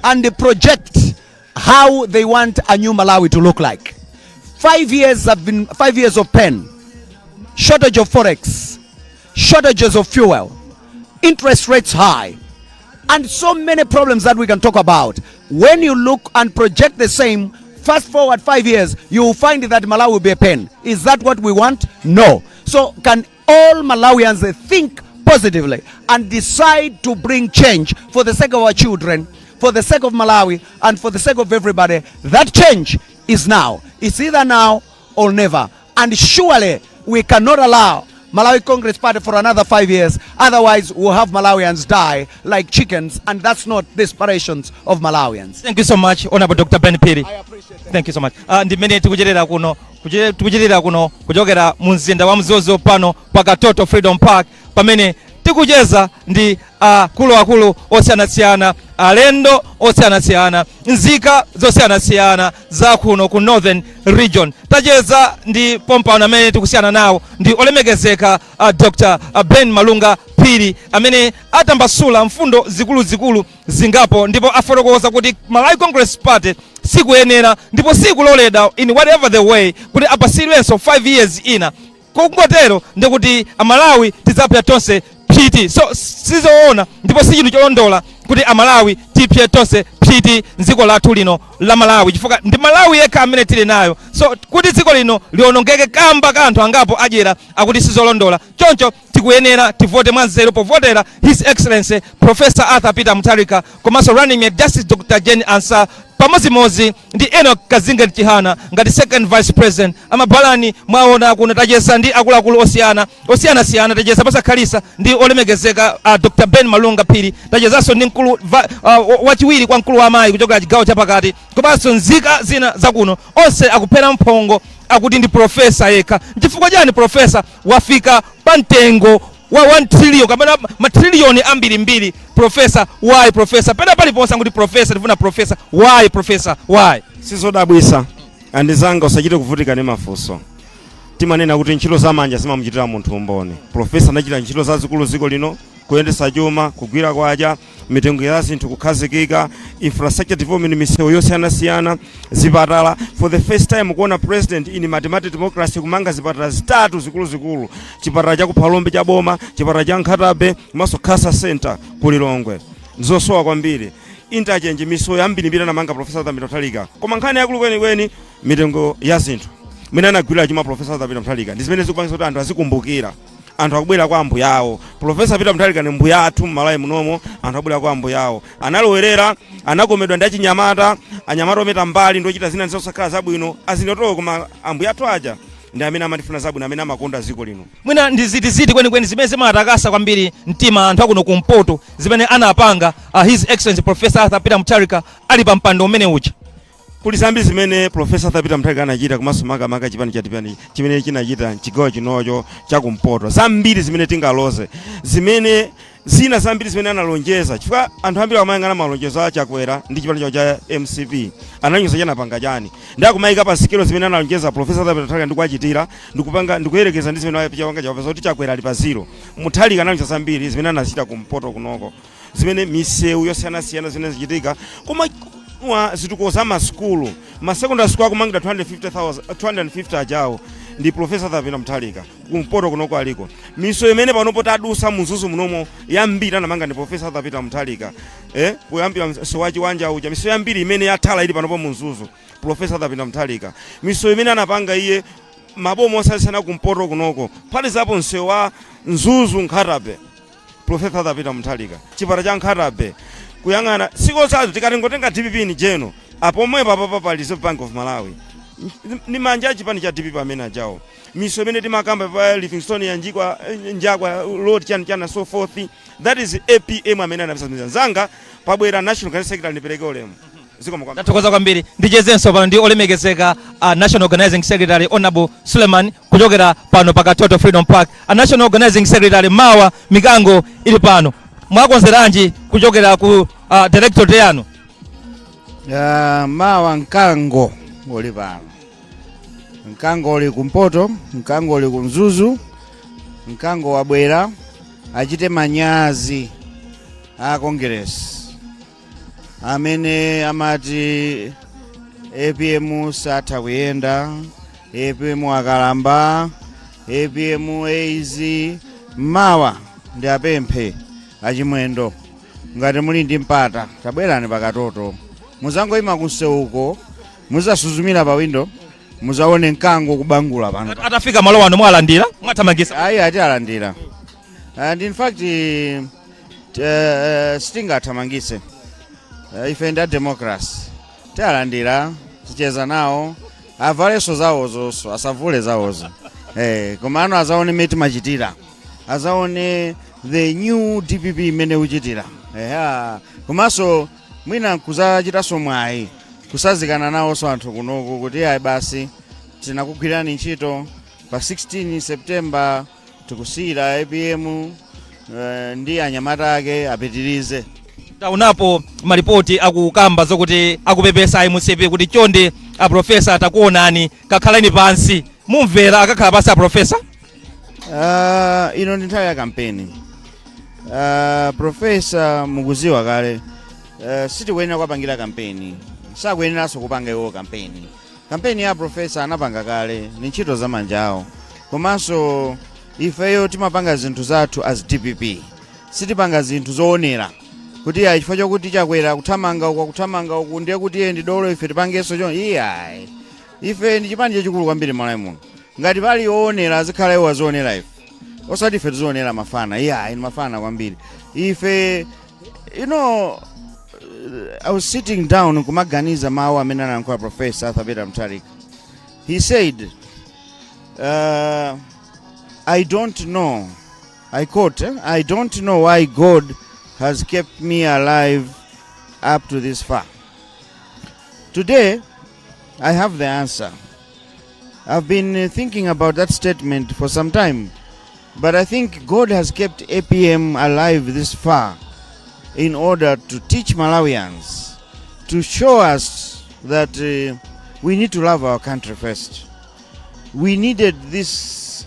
and project how they want a new Malawi to look like. 5 years have been 5 years of pain, shortage of forex, shortages of fuel, interest rates high, and so many problems that we can talk about. When you look and project the same, fast forward 5 years, you will find that Malawi will be a pain. Is that what we want? No. So, can all Malawians think positively and decide to bring change for the sake of our children, for the sake of Malawi, and for the sake of everybody? That change is now. It's either now or never. And surely we cannot allow Malawi Congress Party for another 5 years. Otherwise, we'll have Malawians die like chickens, and that's not the aspirations of Malawians. Thank you so much, Honorable Dr. Ben Phiri. Thank you so much. Ndi mmene tikucherera kuno, tikucherera kuno kuchokera mu mzinda wa Mzuzu, pano pa Katoto Freedom Park, pamene Tikucheza ndi akuluakulu osiyanasiyana, alendo osiyanasiyana, nzika zosiyanasiyana za kuno ku Northern Region. Tacheza ndi pompano amene tikusiyana nawo ndi olemekezeka Dr Ben Malunga Phiri, amene atambasula mfundo zikuluzikulu zingapo ndipo afotokoza kuti Malawi Congress Party sikuyenera ndipo sikuloledwa in whatever the way kuti apasidwenso 5 years ina. Kungotero ndikuti Amalawi tidzapya tonse phiti. So sizoona ndipo si chinthu cholondola kuti Amalawi tipye tonse phiti mdziko lathu lino la Malawi, chifukwa ndi Malawi yekha amene tili nayo. So kuti dziko lino liwonongeke kamba ka anthu angapo adyera, akuti sizolondola. Choncho tikuyenera tivote mwanzeru povotera His Excellency Professor Arthur Peter Mutharika komanso running mate Justice Dr Jane Ansah, pamodzimodzi ndi Enoch Kazinga Chihana ngati second vice president. Amabalani, mwaona kuno tacheza ndi akuluakulu osiyana osiyanasiyana. Tacheza pasakhalisa ndi olemekezeka Dr Ben Malunga Phiri. Tachezanso ndi mkulu wachiwiri kwa mkulu wa amayi kuchokera chigawo chapakati, komanso nzika zina zakuno. Onse akuphera mphongo, akuti ndi professor yekha. Nchifukwa chani professor wafika pa mtengo wa 1 trillion kapena matriliyoni ambirimbiri? Professor, why professor? Pena paliponse akuti professor, tifuna professor. Why professor, why? Sizodabwisa, andizanga, usachite kuvutika ndi mafunso. Timanena kuti ntchito zamanja zimamuchitira munthu umboni. Professor anachita ntchito zazikulu ziko lino, kuyendesa chuma, kugwira kwacha, mitengo ya zinthu kukhazikika, infrastructure development, misewu yosiyanasiyana, zipatala. For the first time kuona president in multiparty democracy kumanga zipatala zitatu zikuluzikulu: chipatala cha kuphalombe cha boma, chipatala cha Nkhata Bay, komanso Cancer Center ku Lilongwe. Ndizosowa kwambiri. Interchange, misewu yambirimbiri anamanga Professor Arthur Peter Mutharika. Koma nkhani yakulu kwenikweni, mitengo ya zinthu, mwene anagwira chuma Professor Arthur Peter Mutharika, ndi zimene zikupangisa kuti anthu azikumbukira. Anthu akubwera kwa ambuya awo. Professor Peter Mutharika ni mbuya athu m'Malawi munomo. Anthu akubwera kwa ambuya awo. Analowerera, anakomedwa ndi achinyamata, anyamata ometa mbali ndochita zina zosakhala zabwino, azindotoka, koma ambuya athu aja ndi amene amatifuna zabwino, amene amakonda dziko lino. Mwina ndi zitiziti kwenikweni zimene zimatakasa kwambiri mtima anthu akuno kumpoto, zimene anapanga His Excellency Professor Arthur Peter Mutharika ali pa mpando umene uja? Kuli zambiri zimene Professor Arthur Peter Mutharika anachita, komanso makamaka chipani cha DPP chimene chinachita mchigawo chinocho chakumpoto. Zambiri zimene tingaloze, zimene zina zambiri zimene analonjeza, chifukwa anthu ambiri amayang'ana malonjezo a Chakwera ndi chipani chawo cha MCP, analonjeza chani, apanga chani, ndi akumayika pa sikelo zimene analonjeza Professor Arthur Peter Mutharika ndikuachitira, ndikupanga, ndikuyerekeza ndi zimene chapanga chapeza kuti Chakwera ali pa zero. Mutharika analonjeza zambiri zimene anachita kumpoto kunoko, zimene misewu yosiyanasiyana zimene zichitika, koma wa zitukuko za masukulu, ma secondary school akumangira 250,000, 250 ajawo ndi Professor Arthur Peter Mutharika. Kumpoto kunoko aliko misewu imene panopo tadusa muMzuzu munomo, yambiri anamanga ndi Professor Arthur Peter Mutharika, kuyambira msewu wa Chiwanja uja, misewu yambiri imene yathala ili panopo muMzuzu, Professor Arthur Peter Mutharika. Misewu imene anapanga iye, maboma osiyanasiyana kumpoto kunoko, phatizapo msewu wa Mzuzu Nkhata Bay, Professor Arthur Peter Mutharika, chipata cha Nkhata Bay, kuyang'ana sikosazo. Tikatingotenga DPP ni jeno apomwepo apapa pa Reserve Bank of Malawi ni manja achipani cha DPP amene ajawo. Misewu imene timakamba pa Livingstone ya Njikwa, Njakwa Road, chani chani, so forth, that is APM amene anapisa zanga. Pabwera National Organizing Secretary, ndipereke ulemu. Zikomo kwambiri. Tathokoza kwambiri. Ndichezenso pano ndi olemekezeka National Organizing Secretary Honorable Suleiman kuchokera pano pa Katoto Freedom Park. A National Organizing Secretary, mawa mikango ili pano, mwakonzeranji kuchokera ku directorate yanu? Mawa mkango uli pano, mkango uli kumpoto, mkango uli kumzuzu, mkango wabwera. Achite manyazi a Congress amene amati APM satha kuyenda, APM akalamba, APM aizi. Mawa ndi apemphe achimwendo, ngati muli ndi mpata tabwerani pakatoto, muzangoyima kunsewuko, muzasuzumira pa window, muzaone mkango kubangula pano. Atafika malo ano mwalandira, mwathamangisa? Ayi, ati alandira, and in fact sitingathamangise. Ife ndi a democracy, tialandira, ticheza nawo, avalenso zawozonso, asavule zawozo, koma ano azaone mmene timachitira, azaone the new DPP imene uchitira. Eya, komanso mwina nkuzachitanso mwayi kusazikana nawonso anthu kunoku kuti ayi, basi, tinakugwirani ntchito, pa 16 September tikusiyira APM. Ndi anyamata ake apitirize. Taonapo malipoti akukamba zokuti akupepesa MCP kuti chonde a professor, takuonani, kakhalani pansi. Mumvera akakhala pansi a professor? Ino ndi nthawi ya kampeni. Professor mukuziwa kale, sitikuyenera kuwapangira kampeni, sakuyeneranso kupanga iwo kampeni. Kampeni ya professor anapanga kale, ni ntchito za manja awo. Komanso ifeyo timapanga zinthu zathu as DPP, sitipanga zinthu zoonera kuti ayi, chifukwa chokuti Chakwera kuthamanga uku, akuthamanga uku, ndiye kuti iye ndi dolo, ife tipangenso cho. Iyayi, ife ndi chipani chachikulu kwambiri Malawi muno. Ngati pali oonera, azikhala iwo azionera ife, osati ife tizionera mafana. Iyayi, ni mafana kwambiri ife. I was sitting down kumaganiza mawu amene anayankhula Professor Arthur Peter Mutharika. He said, "I don't know," I quote, "I don't know why God has kept me alive up to this far. Today I have the answer. I've been thinking about that statement for some time, but I think God has kept APM alive this far in order to teach Malawians, to show us that we need to love our country first. We needed this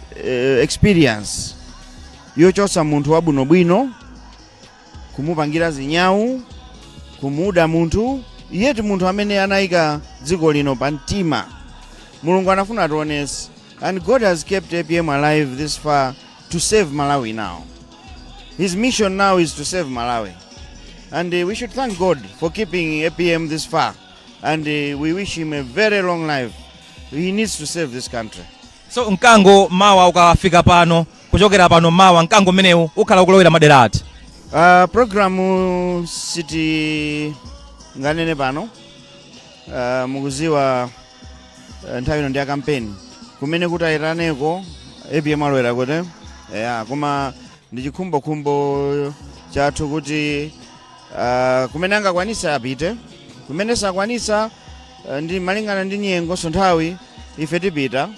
experience yochosa munthu wabwinobwino, kumupangira zinyawu, kumuda munthu yetu, munthu amene anayika dziko lino pa mtima. Mulungu anafuna ationese, and God has kept APM alive this far to save Malawi. Now his mission now is to save Malawi, and we should thank God for keeping APM this far, and we wish him a very long life. He needs to save this country. So mkango mawa ukafika pano, kuchokera pano mawa, mkango umenewu ukhala ukulowera madera ati? Programu siti nganene pano. Mukuziwa, nthawi ino ndi ya kampeni, kumene kuti ayitaneko APM alowera kuti ya, koma ndi chikhumbokhumbo chathu kuti kumene angakwanisa apite, kumene sakwanisa, ndi malingana ndi nyengo, so nthawi ife tipita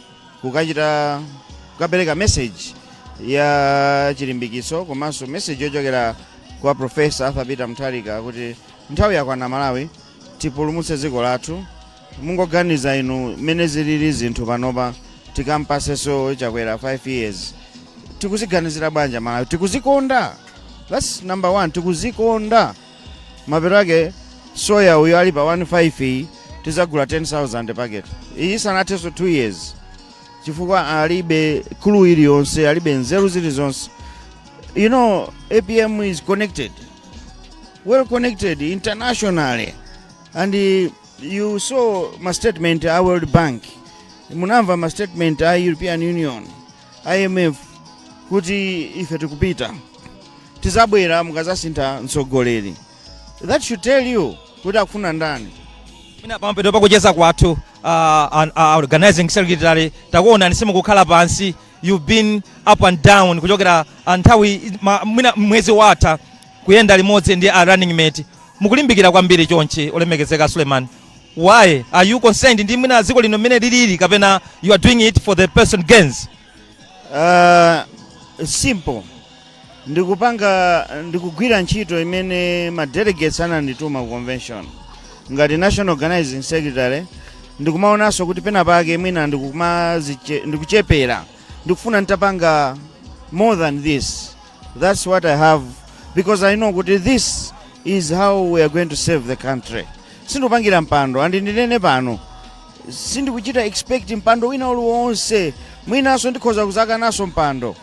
kukachita, kukapereka message ya chilimbikiso komanso message yochokera kwa Professor Arthur Peter Mutharika kuti nthawi yakwana, Malawi, tipulumutse dziko lathu. Mungoganiza inu mmene zilili zinthu panopa, tikampasenso Chakwera 5 years, tikuziganizira bwanji Malawi? Tikuzikonda? That's number one. Tikuzikonda? Mapeto ake soya uyo ali pa 15 iyi tizagula 10,000 packet iyi sanathenso 2 years, chifukwa alibe clue iliyonse, alibe nzeru zilizonse. APM is connected, well connected internationally, and you saw ma statement a World Bank, munamva ma statement a European Union, IMF, kuti ife tikupita, tizabwera mukazasintha mtsogoleri. That should tell you kuti akufuna ndani. Mwina pamapeto pakucheza kwathu, organizing secretary, takuona simukukhala pansi. You've been up and down kuchokera nthawi mwina mwezi watha, kuyenda limodzi ndi a running mate. Mukulimbikira kwambiri chonchi, olemekezeka Suleiman, why are you concerned ndi mwina dziko lino mmene lilili, kapena you are doing it for the person gains? Simple, ndikupanga, ndikugwira ntchito imene ma delegates anandituma ku convention ngati national organizing secretary. Ndikumaonanso kuti pena pake mwina ndikuchepera, ndikufuna nditapanga more than this. That's what I have, because I know kuti this is how we are going to save the country. Sindikupangira mpando, and ndinene pano, sindikuchita expect mpando wina uliwonse. Mwinanso ndikhoza kuzakanaso mpando,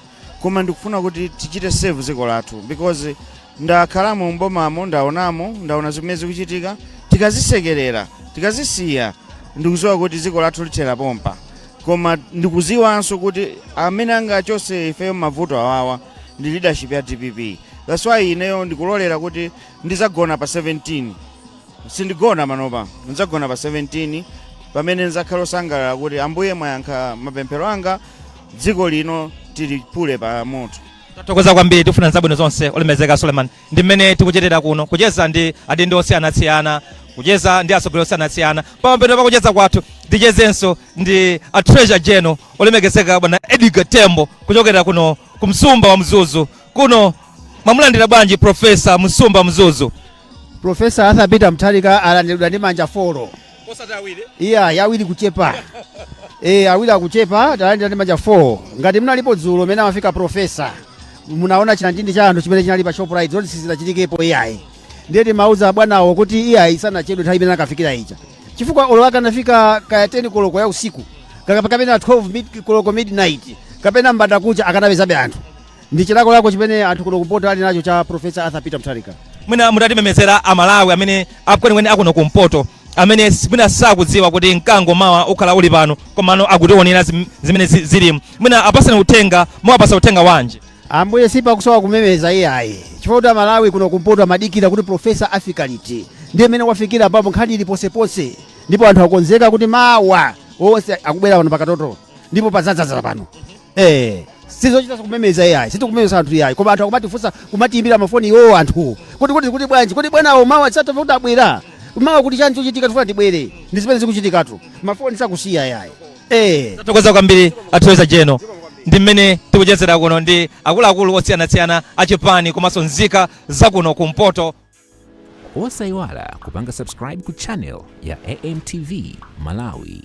koma ndikufuna kuti tichite save dziko lathu, because ndakhalamo mbomamo, ndaonamo, ndaona zimene zikuchitika. Tikazisekerera, tikazisiya, ndikuziwa kuti dziko lathu lithera pompa. Koma ndikuziwanso kuti amene angachose ifeyo mavuto awawa ndi leadership ya DPP. That's why ineyo ndikulolera kuti ndizagona pa 17. Sindigona panopa, ndizagona pa 17 pamene ndizakhala osangalala kuti Ambuye mwayankha mapemphero anga, dziko lino tilipule pa moto. Tathokoza kwambiri, tifuna zabwino zonse, olemekezeka Suleiman. Ndi mmene tikuchitira kuno, kucheza ndi adindo osiyanasiyana, kucheza ndi atsogoleri osiyanasiyana. Pamapeto pakucheza kwathu tichezenso ndi a treasurer general, olemekezeka bwana Edgar Tembo, kuchokera kuno ku msumba wa Mzuzu kuno. Mwamulandira bwanji Profesa Msumba Mzuzu? Profesa Arthur Peter Mutharika alandiridwa ndi manja 4. Osati awiri? Iya, awiri kuchepa. Awiri akuchepa, talandira ndi manja 4. Ngati munalipo dzulo mene amafika profesa, munaona chinantindi cha anthu chimene chinali pa Shoprite, zoti sizinachitikepo iyayi. Ndiye timauza bwanawo kuti iyayi, sanachedwe nthawi imene akafikira ija, chifukwa olo akanafika kaya 10 koloko ya usiku kapena 12 koloko midnight kapena mbandakucha, akanapezabe anthu. Ndi chilakolako chimene anthu kuno kumpoto ali nacho cha Profesa Arthur Peter Mutharika. Mwina mutatimemezera Amalawi amene akwenikweni akuno kumpoto, amene mwina sakudziwa kuti mkango mawa ukhala uli pano, komano akutionera zimene zilimu, mwina apasani uthenga. Muwapasa uthenga wanji? Ambuye, sipakusowa kumemeza iyayi, chifukwa kuti Amalawi kuno kumpoto amadikira kuti profesa afika liti. Ndiye mmene wafikira papo, nkhani ili ponseponse, ndipo anthu akonzeka kuti mawa wonse akubwera pano pakatoto ndipo padzadzaza pano. Sizochita kumemeza iyayi, sitikumemeza anthu iyayi, koma anthu akumatifunsa, kumatiyimbira mafoni iwowo anthu kuti bwanji, kuti bwanawo mawa tisatofe kuti abwera mawa, kuti chani chochitika, tifuna tibwere. Ndi zimene zikuchitikatu, mafoni sakusiya iyayi. Tathokoza kwambiri, athokoza jeno. Ndi mmene tikuchezera kuno ndi akuluakulu osiyanasiyana achipani komanso nzika zakuno kumpoto. Osayiwala kupanga subscribe ku channel ya AMTV Malawi.